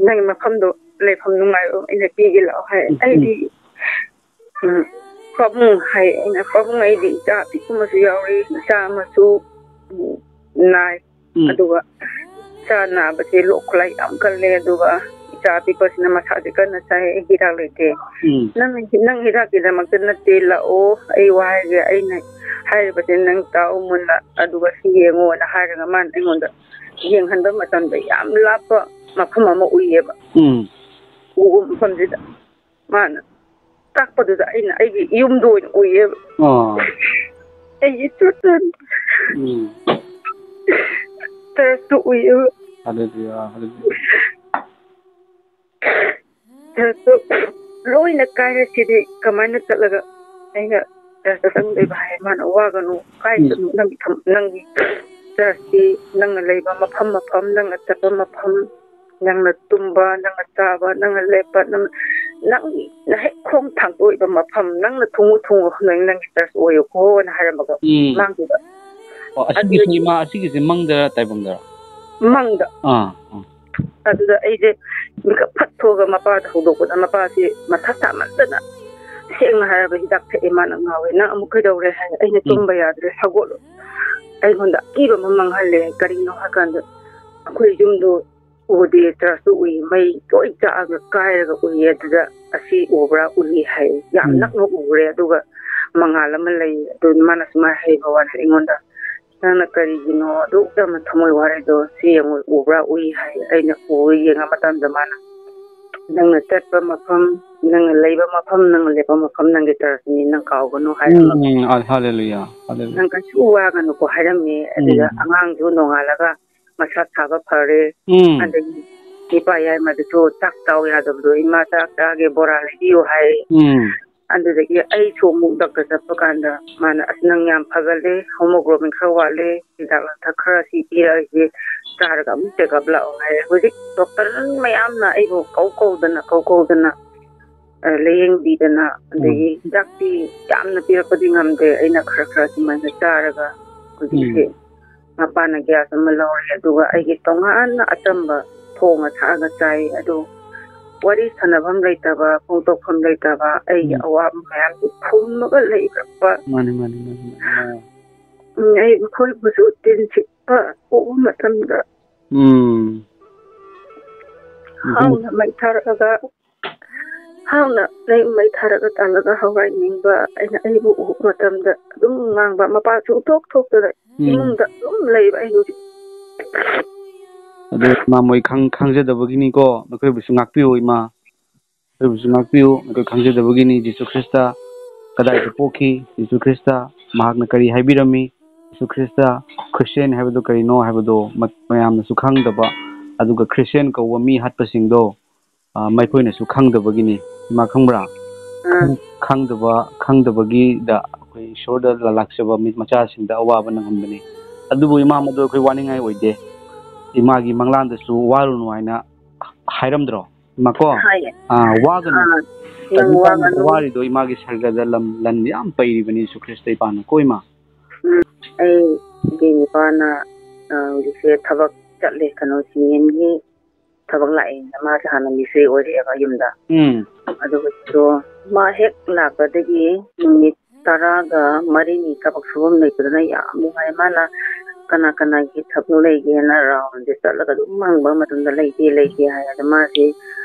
ꯅꯪ ꯃꯐꯝꯗꯣ, ꯂꯩꯐꯝ ꯅꯨꯡꯉꯥꯏꯕ ꯑꯃ ꯑꯩꯅ ꯄꯤꯒꯦ, ꯂꯥꯎ" ꯍꯥꯏ꯫ ꯎꯝ, ꯎꯝ꯫ ꯑꯩꯗꯤ, ꯎꯝ, "ꯄꯥꯕꯨꯡ" ꯍꯥꯏ꯫ ꯑꯩꯅ, "ꯄꯥꯕꯨꯡ, ꯑꯩꯗꯤ ꯏꯆꯥ ꯑꯄꯤꯛꯄ ꯑꯃꯁꯨ ꯌꯥꯎꯔꯤ, ꯏꯆꯥ ꯑꯃꯁꯨ, ꯎꯝ, ꯅꯥꯏ꯫ ꯎꯝ꯫ ꯑꯗꯨꯒ ꯏꯆꯥ ꯅꯥꯕꯁꯦ ꯂꯣꯛ ꯈꯨꯠꯂꯥꯏ ꯌꯥꯝ ꯀꯜꯂꯦ, ꯑꯗꯨꯒ ꯏꯆꯥ ꯑꯄꯤꯛꯄꯁꯤꯅ ꯃꯁꯥꯁꯦ ꯀꯟꯅ ꯆꯥꯏ, ꯑꯩ ꯍꯤꯗꯥꯛ ꯂꯩꯇꯦ꯫ ꯎꯝ꯫ ꯅꯪ, ꯅꯪ ꯍꯤꯗꯥꯛꯀꯤꯗꯃꯛꯇ ꯅꯠꯇꯦ, ꯂꯥꯛꯑꯣ, ꯑꯩ ꯋꯥ ꯍꯥꯏꯒꯦ, ꯑꯩꯅ ꯍꯥꯏꯔꯤꯕꯁꯦ ꯅꯪ ꯇꯥꯎ ꯃꯨꯟꯅ, ꯑꯗꯨꯒ ꯁꯤ ꯌꯦꯡꯉꯣꯅ" ꯍꯥꯏꯔꯒ ꯃꯥꯅ ꯑꯩꯉꯣꯟꯗ ꯌꯦꯡꯍꯟꯕ ꯃꯇꯝꯗ ꯌꯥꯝ ꯂꯥꯞꯄ ꯃꯐꯝ ꯑꯃ ꯎꯏꯌꯦꯕ꯫ ꯎꯝ꯫ ꯎꯕ ꯃꯐꯝꯁꯤꯗ ꯃꯥꯅ ꯇꯥꯛꯄꯗꯨꯗ ꯑꯩꯅ ꯑꯩꯒꯤ ꯌꯨꯝꯗꯣ ꯑꯣꯏꯅ ꯎꯏꯌꯦꯕ꯫ ꯑꯣ꯫ ꯑꯩꯒꯤ ꯆꯨꯔꯆꯥꯟ-, ꯎꯝ꯫ ꯆꯔꯆꯇꯨ ꯎꯏꯌꯦꯕ꯫ ꯍꯜꯂꯦꯂꯨꯌꯥ, ꯍꯜꯂꯦꯂꯨꯌꯥ꯫ ꯆꯔꯆꯇꯨ ꯂꯣꯏꯅ ꯀꯥꯏꯔꯦ꯫ ꯁꯤꯗꯤ ꯀꯃꯥꯏꯅ ꯆꯠꯂꯒ ꯑꯩꯅ ꯆꯔꯆꯇ ꯆꯪꯗꯣꯏꯕ ꯍꯥꯏ꯫ ꯃꯥꯅ, "ꯋꯥꯒꯅꯨ, ꯀꯥꯏꯒꯅꯨ, ꯎꯝ꯫ ꯅꯪꯒꯤ ꯊꯝ-, ꯅꯪꯒꯤ ꯆꯔꯆꯇꯤ ꯅꯪꯅ ꯂꯩꯕ ꯃꯐꯝ, ꯃꯐꯝ, ꯅꯪꯅ ꯆꯠꯄ ꯃꯐꯝ, ꯅꯪꯅ ꯇꯨꯝꯕ, ꯅꯪꯅ ꯆꯥꯕ, ꯅꯪꯅ ꯂꯦꯞꯄ, ꯅꯪ, ꯅꯪꯒꯤ ꯅꯍꯦꯛ ꯈꯣꯡ ꯊꯥꯡꯗꯣꯛꯏꯕ ꯃꯐꯝ, ꯅꯪꯅ ꯊꯨꯡꯉꯨ, ꯊꯨꯡꯉꯨ, ꯅꯪ, ꯅꯪꯒꯤ ꯆꯔꯆ ꯑꯣꯏꯌꯨꯀꯣꯅ" ꯍꯥꯏꯔꯝꯃꯒ ꯎꯝ꯫ ꯃꯥꯡꯈꯤꯕ꯫ ꯑꯣ, ꯑꯁꯤꯒꯤꯁꯤ ꯑꯗꯨꯗꯒꯤ ꯏꯃꯥ, ꯑꯁꯤꯒꯤꯁꯤ ꯃꯪꯗꯔ ꯇꯥꯏꯕꯪꯗꯔ? ꯃꯪꯗ꯫ ꯑꯥ, ꯑꯥ꯫ ꯑꯗꯨꯗ ꯑꯩꯁꯦ ꯃꯤꯀꯞ ꯐꯠ ꯊꯣꯛꯑꯒ ꯃꯄꯥꯗ ꯍꯧꯗꯣꯛꯄꯗ, ꯃꯄꯥꯁꯤ ꯃꯊꯥ ꯁꯥꯃꯟꯗꯅ, ꯁꯦꯡꯅ ꯍꯥꯏꯔꯕ, ꯍꯤꯗꯥꯛ ꯊꯛꯑꯦ, ꯃꯥꯅ ꯉꯥꯎꯋꯦ, "ꯅꯪ ꯑꯃꯨꯛ ꯀꯩꯗꯧꯔꯦ?" ꯍꯥꯏ꯫ ꯑꯩꯅ, ꯎꯝ꯫ "ꯇꯨꯝꯕ ꯌꯥꯗ꯭ꯔꯦ, ꯍꯧꯒꯠꯂꯣ"꯫ ꯑꯩꯉꯣꯟꯗ ꯑꯀꯤꯕ ꯑꯃ ꯃꯥꯡꯍꯜꯂꯦ꯫ ꯀꯔꯤꯅꯣ ꯍꯥꯏꯀꯥꯟꯗ, ꯑꯩꯈꯣꯏ ꯌꯨꯝꯗꯣ ꯎꯗꯦ, ꯆꯔꯆꯇꯨ ꯎꯏ, ꯃꯩ ꯂꯣꯏ ꯆꯥꯛꯑꯒ ꯀꯥꯏꯔꯒ ꯎꯏ, ꯑꯗꯨꯗ ꯑꯁꯤ ꯎꯕ꯭ꯔꯥ? ꯎꯏ ꯍꯥꯏ, ꯌꯥꯝ ꯎꯝ꯫ ꯅꯛꯅ ꯎꯔꯦ꯫ ꯑꯗꯨꯒ ꯃꯉꯥꯜ ꯑꯃ ꯂꯩ, ꯑꯗꯨ ꯃꯥꯅ ꯁꯨꯃꯥꯏꯅ ꯍꯩꯕ ꯋꯥꯅꯤ ꯑꯩꯉꯣꯟꯗ, "ꯅꯪꯅ ꯀꯔꯤꯒꯤꯅꯣ ꯑꯗꯨꯛ ꯌꯥꯝꯅ ꯊꯃꯣꯏ ꯋꯥꯔꯤꯗꯣ? ꯁꯤ ꯌꯦꯡꯉꯨ, ꯎꯕ꯭ꯔꯥ?" ꯎꯏ ꯍꯥꯏ꯫ ꯑꯩꯅ ꯎ ꯌꯦꯡꯉ ꯃꯇꯝꯗ ꯃꯥꯅ, "ꯅꯪꯅ ꯆꯠꯄ ꯃꯐꯝ, ꯅꯪꯅ ꯂꯩꯕ ꯃꯐꯝ, ꯅꯪꯅ ꯂꯦꯞꯄ ꯃꯐꯝ ꯅꯪꯒꯤ ꯆꯔꯆꯅꯤ, ꯅꯪ ꯀꯥꯎꯒꯅꯨ" ꯍꯥꯏꯔꯝꯃꯒ, ꯎꯝ, ꯎꯝ, ꯑ, ꯍallelujah, hallelujah. "ꯅꯪ ꯀꯩꯁꯨ ꯋꯥꯒꯅꯨꯀꯣ" ꯍꯥꯏꯔꯝꯃꯤ꯫ ꯑꯗꯨꯗ ꯎꯝ꯫ ꯑꯉꯥꯡꯁꯨ ꯅꯣꯡꯉꯥꯜꯂꯒ ꯃꯁꯥ ꯁꯥꯕ ꯐꯔꯦ꯫ ꯎꯝ꯫ ꯑꯗꯒꯤ ꯏꯄꯥ ꯌꯥꯏꯃꯗꯨꯁꯨ ꯆꯥꯛ ꯆꯥꯎ ꯌꯥꯗꯕꯗꯣ, "ꯏꯃꯥ ꯆꯥꯛ ꯆꯥꯒꯦ, ꯕꯣꯔꯥ ꯂꯩꯕꯤꯌꯨ" ꯍꯥꯏ꯫ ꯎꯝ꯫ ꯑꯗꯨꯗꯒꯤ ꯑꯩꯁꯨ ꯑꯃꯨꯛ ꯗꯥꯛꯇꯔ ꯆꯠꯄ ꯀꯥꯟꯗ ꯃꯥꯅ, "ꯑꯁ, ꯅꯪ ꯌꯥꯝ ꯐꯒꯠꯂꯦ, ꯍꯣꯃꯣꯒ꯭ꯂꯣꯕꯤꯟ ꯈꯔ ꯋꯥꯠꯂꯦ, ꯍꯤꯗꯥꯛ ꯂꯥꯡꯊꯛ ꯈꯔ ꯁꯤ ꯄꯤꯔꯛꯑꯒꯦ, ꯆꯥꯔꯒ ꯑꯃꯨꯛ ꯆꯦꯛꯑꯞ ꯂꯥꯛꯑꯣ" ꯍꯥꯏ꯫ ꯍꯧꯖꯤꯛ ꯗꯣꯛꯇꯔ ꯃꯌꯥꯝꯅ ꯑꯩꯕꯨ ꯀꯧ ꯀꯧꯗꯅ, ꯀꯧ ꯀꯧꯗꯅ, ꯑ, ꯂꯥꯌꯦꯡꯕꯤꯗꯅ, ꯑꯗꯒꯤ ꯎꯝ꯫ ꯍꯤꯗꯥꯛꯇꯤ ꯌꯥꯝꯅ ꯄꯤꯔꯛꯄꯗꯤ ꯉꯝꯗꯦ, ꯑꯩꯅ ꯈꯔ ꯈꯔ ꯁꯨꯃꯥꯏꯅ ꯆꯥꯔꯒ ꯍꯧꯖꯤꯛꯁꯦ ꯎꯝ꯫ ꯃꯄꯥꯅ ꯒ꯭ꯌꯥꯁ ꯑꯃ ꯂꯧꯔꯦ, ꯑꯗꯨꯒ ꯑꯩꯒꯤ ꯇꯣꯉꯥꯟꯅ ꯑꯆꯝꯕ ꯊꯣꯡꯉ ꯊꯥꯛꯑꯒ ꯆꯥꯏ꯫ ꯑꯗꯨ ꯋꯥꯔꯤ ꯁꯥꯟꯅꯐꯝ ꯂꯩꯇꯕ, ꯐꯣꯡꯗꯣꯛꯐꯝ ꯂꯩꯇꯕ, ꯑꯩꯒꯤ ꯎꯝ꯫ ꯑꯋꯥꯕ ꯃꯌꯥꯝꯁꯦ ꯐꯨꯝꯃꯒ ꯂꯩꯔꯛꯄ꯫ ꯃꯥꯅꯤ, ꯃꯥꯅꯤ, ꯃꯥꯅꯤ, ꯃꯥꯅꯤ꯫ ꯑꯥ꯫ ꯎꯝ, ꯑꯩ ꯃꯈꯣꯏꯕꯨꯁꯨ ꯇꯤꯟ ꯁꯤꯠꯄ ꯎꯕ ꯃꯇꯝꯗ ꯎꯝ꯫ ꯍꯥꯎꯅ ꯃꯩ ꯊꯥꯔꯛꯑꯒ ꯍꯥꯎꯅ ꯂꯩ ꯃꯩ ꯊꯥꯔꯒ ꯇꯥꯜꯂꯒ ꯍꯋꯥꯏ ꯅꯤꯡꯕ ꯑꯩꯅ ꯑꯩꯕꯨ ꯎꯕ ꯃꯇꯝꯗ ꯑꯗꯨꯝ ꯉꯥꯡꯕ, ꯃꯄꯥꯟꯁꯨ ꯊꯣꯛ ꯊꯣꯛꯇꯅ ꯎꯝ꯫ ꯏꯃꯨꯡꯗ ꯑꯗꯨꯝ ꯂꯩꯕ ꯑꯩ ꯍꯧꯖꯤꯛ꯫ ꯑꯗꯨ ꯏꯃꯥ ꯃꯣꯏ ꯈꯪ-, ꯈꯪꯖꯗꯕꯒꯤꯅꯤꯀꯣ, ꯅꯈꯣꯏꯕꯨꯁꯨ ꯉꯥꯛꯄꯤꯌꯨ ꯏꯃꯥ, ꯅꯈꯣꯏꯕꯨꯁꯨ ꯉꯥꯛꯄꯤꯌꯨ꯫ ꯅꯈꯣꯏ ꯈꯪꯖꯗꯕꯒꯤꯅꯤ꯫ ꯖꯤꯁꯨ ꯈ꯭ꯔꯤꯁꯇ ꯀꯗꯥꯏꯗ ꯄꯣꯛꯈꯤ? ꯖꯤꯁꯨ ꯈ꯭ꯔꯤꯁꯇ ꯃꯍꯥꯛꯅ ꯀꯔꯤ ꯍꯥꯏꯕꯤꯔꯝꯃꯤ? ꯖꯤꯁꯨ ꯈ꯭ꯔꯤꯁꯇ ꯈ꯭ꯔꯤꯁꯇꯤꯌꯥꯟ ꯍꯥꯏꯕꯗꯨ ꯀꯔꯤꯅꯣ ꯍꯥꯏꯕꯗꯣ ꯃ-, ꯃꯌꯥꯝꯅꯁꯨ ꯈꯪꯗꯕ, ꯑꯗꯨꯒ ꯈ꯭ꯔꯤꯁꯇꯤꯌꯥꯟ ꯀꯧꯕ ꯃꯤ ꯍꯥꯠꯄꯁꯤꯡꯗꯣ ꯑ, ꯃꯈꯣꯏꯅꯁꯨ ꯈꯪꯗꯕꯒꯤꯅꯤ꯫ ꯏꯃꯥ ꯈꯪꯕ꯭ꯔꯥ? ꯑꯥ꯫ ꯈꯪ-, ꯈꯪꯗꯕ, ꯈꯪꯗꯕꯒꯤꯗ ꯑꯩꯈꯣꯏ ꯏꯁꯣꯔꯗ ꯂꯥ-, ꯂꯥꯛꯆꯕ ꯃꯤ ꯃꯆꯥꯁꯤꯡꯗ ꯑꯋꯥꯕ ꯅꯪꯍꯟꯕꯅꯤ꯫ ꯑꯗꯨꯕꯨ ꯏꯃꯥ, ꯃꯗꯨ ꯑꯩꯈꯣꯏ ꯋꯥꯅꯤꯡꯉꯥꯏ ꯑꯣꯏꯗꯦ꯫ ꯏꯃꯥꯒꯤ ꯃꯪꯂꯥꯟꯗꯁꯨ "ꯋꯥꯔꯨꯅꯨ" ꯍꯥꯏꯅ ꯍꯥꯏꯔꯝꯗ꯭ꯔꯣ? ꯏꯃꯥ ꯀꯣ? ꯍꯥꯏꯌꯦ꯫ ꯑꯥ, ꯋꯥꯒꯅꯨ꯫ ꯑꯥ, ꯅꯪ ꯑꯗꯨ ꯋꯥꯒꯅꯨ꯫ ꯋꯥꯔꯤꯗꯣ ꯏꯃꯥꯒꯤ ꯁꯔꯒꯗ ꯂꯝ, ꯂꯟ ꯌꯥꯝ ꯄꯩꯔꯤꯕꯅꯤ ꯖꯤꯁꯨ ꯈ꯭ꯔꯤꯁꯇ ꯏꯄꯥꯅ ꯀꯣ ꯏꯃꯥ? ꯎꯝ, ꯑꯩꯒꯤ ꯅꯨꯄꯥꯅ, ꯑ, ꯍꯧꯖꯤꯛꯁꯦ ꯊꯕꯛ ꯆꯠꯂꯦ, ꯀꯩꯅꯣ, ꯁꯤ ꯑꯦꯝꯒꯤ ꯊꯕꯛ ꯂꯥꯛꯑꯦꯅ, ꯃꯥꯁꯦ ꯍꯥꯟꯅ ꯃꯤꯁꯇ꯭ꯔꯤ ꯑꯣꯏꯔꯛꯑꯦꯕ ꯌꯨꯝꯗ꯫ ꯎꯝ꯫ ꯑꯗꯨꯒꯤꯁꯨ ꯃꯥ ꯍꯦꯛ ꯂꯥꯛꯄꯗꯒꯤ ꯅꯨꯃꯤꯠ ꯇꯔꯥꯒ ꯃꯔꯤꯅꯤ ꯊꯕꯛ ꯁꯨꯐꯝ ꯂꯩꯇꯗꯅ ꯌꯥꯝ ꯅꯨꯡꯉꯥꯏ꯫ ꯃꯥꯅ ꯀꯅꯥ ꯀꯅꯥꯒꯤ ꯊꯕꯛ ꯂꯩꯒꯦꯅ ꯔꯥꯎꯟꯁꯦ ꯆꯠꯂꯒ ꯑꯗꯨꯝ ꯍꯪꯕ ꯃꯇꯝꯗ ꯂꯩꯇꯦ, ꯂꯩꯇꯦ ꯍꯥꯏ꯫ ꯑꯗ ꯃꯥꯁꯦ,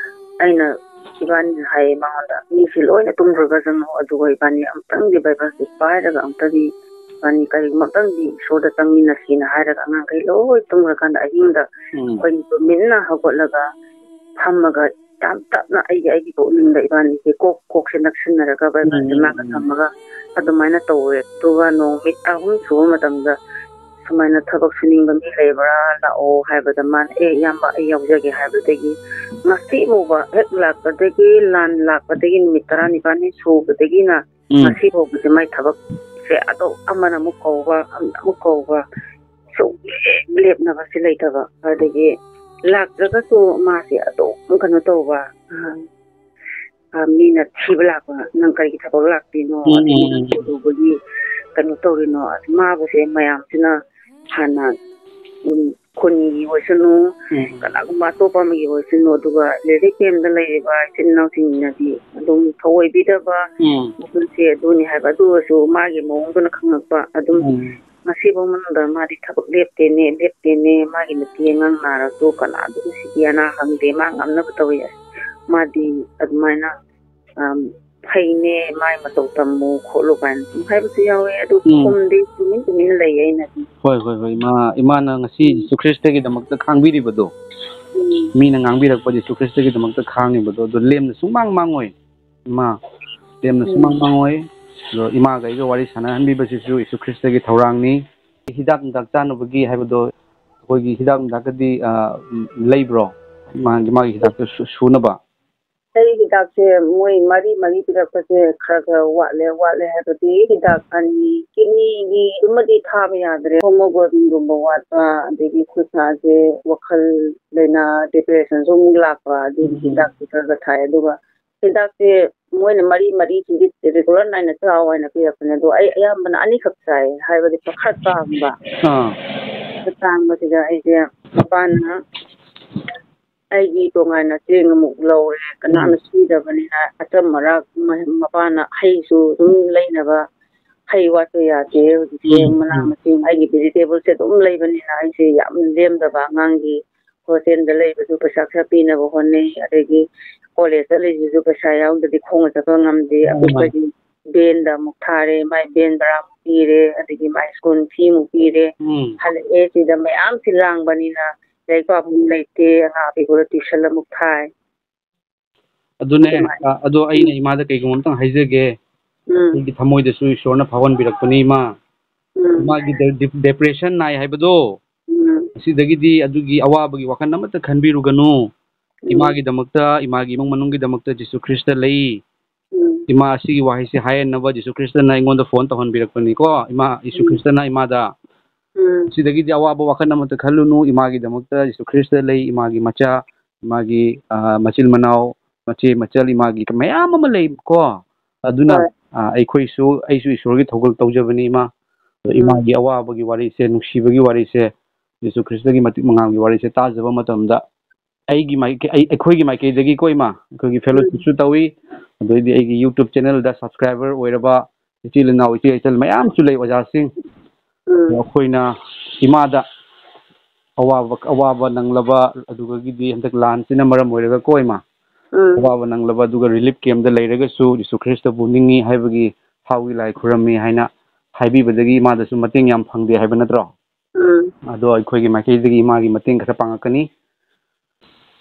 ꯑꯩꯅ ꯏꯕꯥꯅꯤ ꯍꯥꯏꯌꯦ ꯃꯉꯣꯟꯗ, "ꯃꯤꯁꯦ ꯂꯣꯏꯅ ꯇꯨꯝꯈ꯭ꯔꯒꯖꯅꯨ, ꯑꯗꯨꯒ ꯏꯕꯥꯅꯤ ꯑꯃꯨꯛꯇꯪꯗꯤ ꯕꯥꯏꯕꯜꯁꯦ ꯄꯥꯏꯔꯒ ꯑꯃꯨꯛꯇꯗꯤ ꯏꯕꯥꯅꯤ ꯀꯔꯤꯒꯨꯝꯕ ꯑꯃꯨꯛꯇꯪꯗꯤ ꯏꯁꯣꯔꯗ ꯆꯪꯃꯤꯟꯅꯁꯤꯅ" ꯍꯥꯏꯔꯒ ꯑꯉꯥꯡꯈꯩ ꯂꯣꯏ ꯇꯨꯝꯈ꯭ꯔꯀꯥꯟꯗ ꯑꯍꯤꯡꯗ ꯎꯝ꯫ ꯑꯩꯈꯣꯏꯅꯤ ꯇꯨꯃꯤꯟꯅ ꯍꯧꯒꯠꯂꯒ ꯐꯝꯃꯒ ꯌꯥꯝ ꯇꯞꯅ ꯑꯩꯒꯤ, ꯑꯩꯒꯤ ꯄꯨꯛꯅꯤꯡꯗ ꯏꯕꯥꯅꯤꯁꯦ ꯀꯣꯛ, ꯀꯣꯛꯁꯦ ꯅꯛꯁꯤꯟꯅꯔꯒ ꯕꯥꯏꯕꯜꯁꯦ ꯎꯝ, ꯃꯥꯒ ꯎꯝ꯫ ꯊꯝꯃꯒ ꯑꯗꯨꯃꯥꯏꯅ ꯇꯧꯋꯦ꯫ ꯑꯗꯨꯒ ꯅꯨꯃꯤꯠ ꯑꯍꯨꯝ ꯁꯨꯕ ꯃꯇꯝꯗ ꯁꯨꯃꯥꯏꯅ ꯊꯕꯛ ꯁꯨꯅꯤꯡꯕ ꯃꯤ ꯂꯩꯕ꯭ꯔꯥ, ꯂꯥꯛꯑꯣ ꯍꯥꯏꯕꯗ ꯃꯥꯅ, "ꯑꯦ ꯏꯌꯥꯝꯕ, ꯑꯩ ꯌꯥꯎꯖꯒꯦ" ꯍꯥꯏꯕꯗꯒꯤ ꯉꯁꯤ ꯐꯥꯎꯕ ꯍꯦꯛ ꯂꯥꯛꯄꯗꯒꯤ, ꯂꯥꯟ ꯂꯥꯛꯄꯗꯒꯤ ꯅꯨꯃꯤꯠ ꯇꯔꯥꯅꯤꯄꯥꯜꯅꯤ ꯁꯨꯕꯗꯒꯤꯅ ꯎꯝ꯫ ꯉꯁꯤ ꯐꯥꯎꯕꯁꯦ ꯃꯥꯏ ꯊꯕꯛꯁꯦ ꯑꯗꯨꯝ ꯑꯃꯅ ꯑꯃꯨꯛ ꯀꯧꯕ, ꯑꯃꯅ ꯑꯃꯨꯛ ꯀꯧꯕ, ꯁꯨꯡꯂꯦꯞ ꯂꯦꯞꯅꯕꯁꯦ ꯂꯩꯇꯕ꯫ ꯑꯗꯒꯤ ꯂꯥꯛꯇ꯭ꯔꯒꯁꯨ ꯃꯥꯁꯦ ꯑꯗꯨꯝ ꯀꯩꯅꯣ ꯇꯧꯕ, ꯑ, ꯑ, ꯃꯤꯅ ꯊꯤꯕ ꯂꯥꯛꯄ, "ꯅꯪ ꯀꯔꯤꯒꯤ ꯊꯕꯛ ꯂꯥꯛꯇꯣꯏꯅꯣ?" ꯎꯝ, ꯑꯗꯒꯤ ꯎꯝ, ꯎꯝ꯫ "ꯀꯩꯗꯧꯕꯒꯤ ꯀꯩꯅꯣ ꯇꯧꯔꯤꯅꯣ?" ꯑꯗꯨ ꯃꯥꯕꯨꯁꯦ ꯃꯌꯥꯝꯁꯤꯅ ꯍꯥꯟꯅ, ꯎꯝ, ꯈꯨꯟꯒꯤ ꯑꯣꯏꯁꯅꯨ, ꯎꯝ꯫ ꯀꯅꯥꯒꯨꯝꯕ ꯑꯇꯣꯞꯄ ꯑꯃꯒꯤ ꯑꯣꯏꯁꯅꯨ, ꯑꯗꯨꯒ ꯔꯤꯂꯤꯐ ꯀꯦꯝꯞꯇ ꯂꯩꯔꯤꯕ ꯏꯆꯤꯟ ꯏꯅꯥꯎꯁꯤꯡꯅꯗꯤ ꯑꯗꯨꯝ ꯊꯑꯣꯏꯕꯤꯗꯕ, ꯎꯝ꯫ ꯃꯈꯣꯏꯁꯦ ꯑꯗꯨꯅꯤ ꯍꯥꯏꯕ, ꯑꯗꯨ ꯑꯣꯏꯔꯁꯨ ꯃꯥꯒꯤ ꯃꯑꯣꯡꯗꯨꯅ ꯈꯪꯉꯛꯄ ꯑꯗꯨꯝ ꯎꯝ꯫ ꯉꯁꯤꯐꯥꯎ ꯃꯅꯨꯡꯗ ꯃꯥꯗꯤ ꯊꯕꯛ ꯂꯦꯞꯇꯦꯅꯦ, ꯂꯦꯞꯇꯦꯅꯦ, ꯃꯥꯒꯤ ꯅꯨꯄꯤ ꯑꯉꯥꯡ ꯅꯥꯔꯁꯨ ꯀꯅꯥꯗꯁꯨ ꯁꯤꯗꯤ ꯑꯅꯥ ꯍꯪꯗꯦ, ꯃꯥ ꯉꯝꯅꯕ ꯇꯧꯋꯤ꯫ ꯑꯁ, ꯃꯥꯗꯤ ꯑꯗꯨꯃꯥꯏꯅ, ꯑꯝ, "ꯐꯩꯅꯦ, ꯃꯥꯏ ꯃꯇꯧ ꯇꯝꯃꯨ ꯈꯣꯠꯂꯨ" ꯀꯥꯏꯅ ꯁꯨꯝ ꯍꯥꯏꯕꯁꯨ ꯌꯥꯎꯋꯦ꯫ ꯑꯗꯨ ꯎꯝ꯫ ꯈꯨꯝꯗꯦ, ꯇꯨꯃꯤꯟ ꯇꯨꯃꯤꯟ ꯂꯩꯌꯦ ꯑꯩꯅꯗꯤ꯫ ꯍꯣꯏ, ꯍꯣꯏ, ꯍꯣꯏ, ꯏꯃꯥ, ꯏꯃꯥꯅ ꯉꯁꯤ ꯎꯝ꯫ ꯖꯤꯁꯨ ꯈ꯭ꯔꯤꯁꯇꯒꯤꯗꯃꯛꯇ ꯈꯥꯡꯕꯤꯔꯤꯕꯗꯣ, ꯎꯝ꯫ ꯃꯤꯅ ꯉꯥꯡꯕꯤꯔꯛꯄ ꯖꯤꯁꯨ ꯈ꯭ꯔꯤꯁꯇꯒꯤꯗꯃꯛꯇ ꯈꯥꯡꯉꯤꯕꯗꯣ, ꯑꯗꯨ ꯂꯦꯝꯅ ꯁꯨꯡꯃꯥꯡ ꯃꯥꯡꯉꯣꯏ꯫ ꯏꯃꯥ, ꯂꯦꯝꯅ ꯎꯝ꯫ ꯁꯨꯃꯥꯡ ꯃꯥꯡꯉꯣꯏ꯫ ꯑꯗꯣ ꯏꯃꯥꯒ ꯑꯩꯒ ꯋꯥꯔꯤ ꯁꯥꯟꯅꯍꯟꯕꯤꯕꯁꯤꯁꯨ ꯖꯤꯁꯨ ꯈ꯭ꯔꯤꯁꯇꯒꯤ ꯊꯧꯔꯥꯡꯅꯤ꯫ ꯍꯤꯗꯥꯛ ꯅꯨꯡꯗꯥꯛ ꯆꯥꯅꯕꯒꯤ ꯍꯥꯏꯕꯗꯣ ꯑꯩꯈꯣꯏꯒꯤ ꯍꯤꯗꯥꯛ ꯅꯨꯡꯗꯥꯛꯀꯗꯤ, ꯑ, ꯎꯝ, ꯂꯩꯕ꯭ꯔꯣ? ꯃꯥꯒꯤ, ꯃꯥꯒꯤ ꯍꯤꯗꯥꯛꯇꯨ ꯁꯨ-, ꯁꯨꯅꯕ? ꯑꯩ ꯍꯤꯗꯥꯛꯁꯦ ꯃꯣꯏ ꯃꯔꯤ ꯃꯔꯤ ꯄꯤꯔꯛꯄꯁꯦ ꯈꯔ ꯈꯔ ꯋꯥꯠꯂꯦ, ꯋꯥꯠꯂꯦ ꯍꯥꯏꯕꯗꯤ ꯍꯤꯗꯥꯛ ꯑꯅꯤ, ꯀꯤꯗꯅꯤꯒꯤ ꯑꯃꯗꯤ ꯊꯥꯕ ꯌꯥꯗ꯭ꯔꯦ, ꯍꯣꯃꯣꯒ꯭ꯂꯣꯕꯤꯟꯒꯨꯝꯕ ꯋꯥꯠꯄ, ꯑꯗꯒꯤ ꯈꯨꯠ ꯁꯥꯁꯦ ꯋꯥꯈꯜ ꯂꯩꯅꯥ, ꯗꯤꯄ꯭ꯔꯦꯁꯟꯁꯨ ꯑꯃꯨꯛ ꯂꯥꯛꯄ, ꯑꯗꯨꯒꯤ ꯎꯝ꯫ ꯍꯤꯗꯥꯛꯁꯦ ꯈꯔ ꯈꯔ ꯊꯥꯏ꯫ ꯑꯗꯨꯒ ꯍꯤꯗꯥꯛꯁꯦ ꯃꯣꯏꯅ ꯃꯔꯤ ꯃꯔꯤ ꯁꯤꯗꯤ ꯔꯤꯒꯨꯂꯔ ꯅꯥꯏꯅ ꯆꯥꯎ ꯍꯥꯏꯅ ꯄꯤꯔꯛꯄꯅꯦ, ꯑꯗꯣ ꯑꯩ ꯑꯌꯥꯝꯕꯅ ꯑꯅꯤꯈꯛ ꯆꯥꯏ, ꯍꯥꯏꯕꯗꯤ ꯈꯔ ꯇꯥꯡꯕ꯫ ꯑꯥ꯫ ꯈꯔ ꯇꯥꯡꯕꯁꯤꯗ ꯑꯩꯁꯦ ꯃꯄꯥꯅ ꯑꯩꯒꯤ ꯇꯣꯉꯥꯟꯅ ꯆꯦꯡ ꯑꯃꯨꯛ ꯂꯧꯔꯦ, ꯀꯅꯥꯅ ꯎꯝ꯫ ꯁꯨꯗꯕꯅꯤꯅ ꯑꯆꯝ ꯑꯔꯥꯛ ꯃ-, ꯃꯄꯥꯅ ꯍꯩꯁꯨ ꯑꯗꯨꯝ ꯂꯩꯅꯕ ꯍꯩ ꯋꯥꯠꯄ ꯌꯥꯗꯦ꯫ ꯍꯧꯖꯤꯛꯁꯦ ꯎꯝ, ꯃꯅꯥ ꯎꯝ꯫ ꯃꯁꯤꯡ ꯑꯩꯒꯤ ꯚꯦꯖꯤꯇꯦꯕꯜꯁꯦ ꯑꯗꯨꯝ ꯂꯩꯕꯅꯤꯅ ꯑꯩꯁꯦ ꯌꯥꯝ ꯂꯦꯝꯗꯕ꯫ ꯑꯉꯥꯡꯒꯤ ꯍꯣꯁꯇꯦꯜꯗ ꯂꯩꯕꯁꯨ ꯄꯩꯁꯥ ꯈꯔ ꯄꯤꯅꯕ ꯍꯣꯠꯅꯩ, ꯑꯗꯒꯤ ꯀꯣꯂꯦꯖ ꯆꯠꯂꯤꯁꯤꯁꯨ ꯄꯩꯁꯥ ꯌꯥꯎꯗ꯭ꯔꯗꯤ ꯈꯣꯡꯅ ꯆꯠꯄ ꯉꯝꯗꯦ꯫ ꯃꯥꯅꯤ, ꯃꯥꯅꯤ꯫ ꯑꯄꯤꯛꯄꯗꯤ ꯚꯦꯟꯗ ꯑꯃꯨꯛ ꯊꯥꯔꯦ, ꯃꯥꯏ ꯚꯦꯟ ꯚꯔꯥ ꯑꯃꯨꯛ ꯄꯤꯔꯦ, ꯑꯗꯒꯤ ꯃꯥꯏ ꯁ꯭ꯀꯨꯜ ꯐꯤ ꯑꯃꯨꯛ ꯄꯤꯔꯦ꯫ ꯎꯝ꯫ ꯍꯜꯂꯛꯑꯦ, ꯁꯤꯗ ꯃꯌꯥꯝꯁꯤ ꯂꯥꯡꯕꯅꯤꯅ ꯂꯥꯏꯔꯤꯛ ꯄꯥꯐꯝ ꯂꯩꯇꯦ꯫ ꯑꯉꯥꯡ ꯑꯄꯤꯛꯄꯗ ꯇ꯭ꯌꯨꯁꯟ ꯑꯃꯨꯛ ꯊꯥꯏ꯫ ꯑꯗꯨꯅꯦ, ꯑꯗꯨꯃꯥꯏꯅ꯫ ꯑ, ꯑꯗꯣ ꯑꯩꯅ ꯎꯝ꯫ ꯏꯃꯥꯗ ꯀꯩꯒꯨꯝꯕ ꯑꯝꯇꯪ ꯍꯥꯏꯖꯒꯦ꯫ ꯎꯝ꯫ ꯑꯩꯒꯤ ꯊꯃꯣꯏꯗꯁꯨ ꯏꯁꯣꯔꯅ ꯐꯥꯎꯍꯟꯕꯤꯔꯛꯄꯅꯤ, ꯏꯃꯥ꯫ ꯎꯝ꯫ ꯏꯃꯥꯒꯤ ꯗꯦ-, ꯗꯦ-, ꯗꯦꯄ꯭ꯔꯦꯁꯟ ꯅꯥꯏ ꯍꯥꯏꯕꯗꯣ, ꯎꯝ꯫ ꯑꯁꯤꯗꯒꯤꯗꯤ ꯑꯗꯨꯒꯤ ꯑꯋꯥꯕꯒꯤ ꯋꯥꯈꯜ ꯑꯃꯠꯇ ꯈꯟꯕꯤꯔꯨꯒꯅꯨ꯫ ꯎꯝ꯫ ꯏꯃꯥꯒꯤꯗꯃꯛꯇ, ꯏꯃꯥꯒꯤ ꯏꯃꯨꯡ ꯃꯅꯨꯡꯒꯤꯗꯃꯛꯇ ꯖꯤꯁꯨ ꯈ꯭ꯔꯤꯁꯇ ꯂꯩ꯫ ꯎꯝ꯫ ꯏꯃꯥ ꯑꯁꯤꯒꯤ ꯋꯥꯍꯩꯁꯦ ꯍꯥꯏꯍꯟꯅꯕ ꯖꯤꯁꯨ ꯈ꯭ꯔꯤꯁꯇꯅ ꯑꯩꯉꯣꯟꯗ ꯐꯣꯟ ꯇꯧꯍꯟꯕꯤꯔꯛꯄꯅꯤꯀꯣ꯫ ꯏꯃꯥ, ꯖꯤꯁꯨ ꯎꯝ꯫ ꯈ꯭ꯔꯤꯁꯇꯅ ꯏꯃꯥꯗ, ꯎꯝ꯫ "ꯁꯤꯗꯒꯤꯗꯤ ꯑꯋꯥꯕ ꯋꯥꯈꯜ ꯑꯃꯠꯇ ꯈꯜꯂꯨꯅꯨ, ꯏꯃꯥꯒꯤꯗꯃꯛꯇ ꯖꯤꯁꯨ ꯈ꯭ꯔꯤꯁꯇ ꯂꯩ, ꯏꯃꯥꯒꯤ ꯃꯆꯥ, ꯏꯃꯥꯒꯤ, ꯑ, ꯃꯆꯤꯟ ꯃꯅꯥꯎ, ꯃꯆꯦ ꯃꯆꯜ, ꯏꯃꯥꯒꯤ ꯃꯌꯥꯝ ꯑꯃ ꯂꯩ ꯀꯣ꯫ ꯑꯗꯨꯅ, ꯍꯣꯏ꯫ ꯑ, ꯑꯩꯈꯣꯏꯁꯨ, ꯑꯩꯁꯨ ꯏꯁꯣꯔꯒꯤ ꯊꯧꯒꯜ ꯇꯧꯖꯕꯅꯤ, ꯏꯃꯥ꯫ ꯑꯗꯣ ꯎꯝ꯫ ꯏꯃꯥꯒꯤ ꯑꯋꯥꯕꯒꯤ ꯋꯥꯔꯤꯁꯦ, ꯅꯨꯡꯁꯤꯕꯒꯤ ꯋꯥꯔꯤꯁꯦ, ꯖꯤꯁꯨ ꯈ꯭ꯔꯤꯁꯇꯒꯤ ꯃꯇꯤꯛ ꯃꯉꯥꯜꯒꯤ ꯋꯥꯔꯤꯁꯦ ꯇꯥꯖꯕ ꯃꯇꯝꯗ ꯑꯩꯒꯤ ꯃꯥꯏꯀꯩ-, ꯑꯩ-, ꯑꯩꯈꯣꯏꯒꯤ ꯃꯥꯏꯀꯩꯗꯒꯤꯀꯣ, ꯏꯃꯥ, ꯑꯩꯈꯣꯏꯒꯤ ꯎꯝ꯫ ꯐꯦꯂꯣꯁꯤꯞꯁꯨ ꯇꯧꯏ, ꯑꯗꯩꯗꯤ ꯑꯩꯒꯤ YouTube ꯆꯦꯅꯦꯜꯗ ꯁꯕꯁꯀ꯭ꯔꯥꯏꯕꯔ ꯑꯣꯏꯔꯕ ꯏꯆꯤꯜ ꯏꯅꯥꯎ, ꯏꯆꯦ ꯏꯆꯜ ꯃꯌꯥꯝꯁꯨ ꯂꯩ, ꯑꯣꯖꯥꯁꯤꯡ꯫ ꯎꯝ꯫ ꯑꯗꯣ ꯑꯩꯈꯣꯏꯅ ꯏꯃꯥꯗ ꯑꯋꯥꯕ, ꯑꯋꯥꯕ ꯅꯪꯂꯕ, ꯑꯗꯨꯗꯒꯤꯗꯤ ꯍꯟꯗꯛ ꯂꯥꯟꯁꯤꯅ ꯃꯔꯝ ꯑꯣꯏꯔꯒꯀꯣ, ꯏꯃꯥ, ꯎꯝ꯫ ꯑꯋꯥꯕ ꯅꯪꯂꯕ, ꯑꯗꯨꯒ ꯔꯤꯂꯤꯐ ꯀꯦꯝꯞꯇ ꯂꯩꯔꯒꯁꯨ ꯖꯤꯁꯨ ꯈ꯭ꯔꯤꯁꯇꯕꯨ ꯅꯤꯡꯉꯤ ꯍꯥꯏꯕꯒꯤ ꯊꯥꯎꯒꯤ ꯂꯥꯏ ꯈꯨꯔꯝꯃꯤ ꯍꯥꯏꯅ ꯍꯥꯏꯕꯤꯕꯗꯒꯤ ꯏꯃꯥꯗꯁꯨ ꯃꯇꯦꯡ ꯌꯥꯝ ꯐꯪꯗꯦ ꯍꯥꯏꯕ ꯅꯠꯇ꯭ꯔꯣ? ꯎꯝ꯫ ꯑꯗꯣ ꯑꯩꯈꯣꯏꯒꯤ ꯃꯥꯏꯀꯩꯗꯒꯤ ꯏꯃꯥꯒꯤ ꯃꯇꯦꯡ ꯈꯔ ꯄꯥꯡꯉꯛꯀꯅꯤ꯫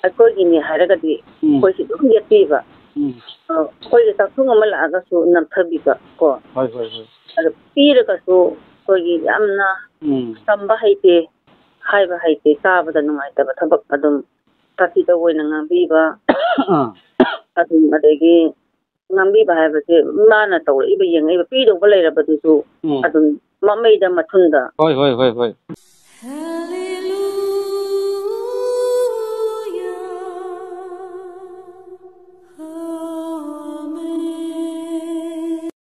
ꯑꯩꯈꯣꯏꯒꯤꯅꯤ ꯍꯥꯏꯔꯒꯗꯤ ꯎꯝ꯫ ꯑꯩꯈꯣꯏꯁꯨ ꯑꯗꯨꯝ ꯌꯦꯠꯄꯤꯕ꯫ ꯎꯝ꯫ ꯑ, ꯑꯩꯈꯣꯏꯒꯤ ꯆꯥꯛꯊꯨꯡ ꯑꯃ ꯂꯥꯛꯑꯒꯁꯨ ꯅꯝꯊꯕꯤꯕ ꯀꯣ꯫ ꯍꯣꯏ, ꯍꯣꯏ, ꯍꯣꯏ꯫ ꯑꯗꯣ ꯄꯤꯔꯒꯁꯨ ꯑꯩꯈꯣꯏꯒꯤ ꯌꯥꯝꯅ ꯎꯝ꯫ ꯇꯝꯕ ꯍꯩꯇꯦ, ꯍꯥꯏꯕ ꯍꯩꯇꯦ, ꯇꯥꯕꯗ ꯅꯨꯡꯉꯥꯏꯇꯕ ꯊꯕꯛ ꯑꯗꯨꯝ ꯇꯥꯊꯤ ꯇꯧꯑꯣꯏꯅ ꯉꯥꯡꯕꯤꯕ꯫ ꯑꯥ꯫ ꯑꯗꯨꯝ ꯑꯗꯒꯤ ꯉꯥꯡꯕꯤꯕ ꯍꯥꯏꯕꯁꯦ ꯃꯥꯅ ꯇꯧꯔꯛꯏꯕ, ꯌꯦꯡꯉꯛꯏꯕ, ꯄꯤꯗꯧꯕ ꯂꯩꯔꯕꯗꯨꯁꯨ ꯎꯝ꯫ ꯑꯗꯨꯝ ꯃꯃꯩꯗ ꯃꯊꯨꯟꯗ꯫ ꯍꯣꯏ, ꯍꯣꯏ, ꯍꯣꯏ, ꯍꯣꯏ꯫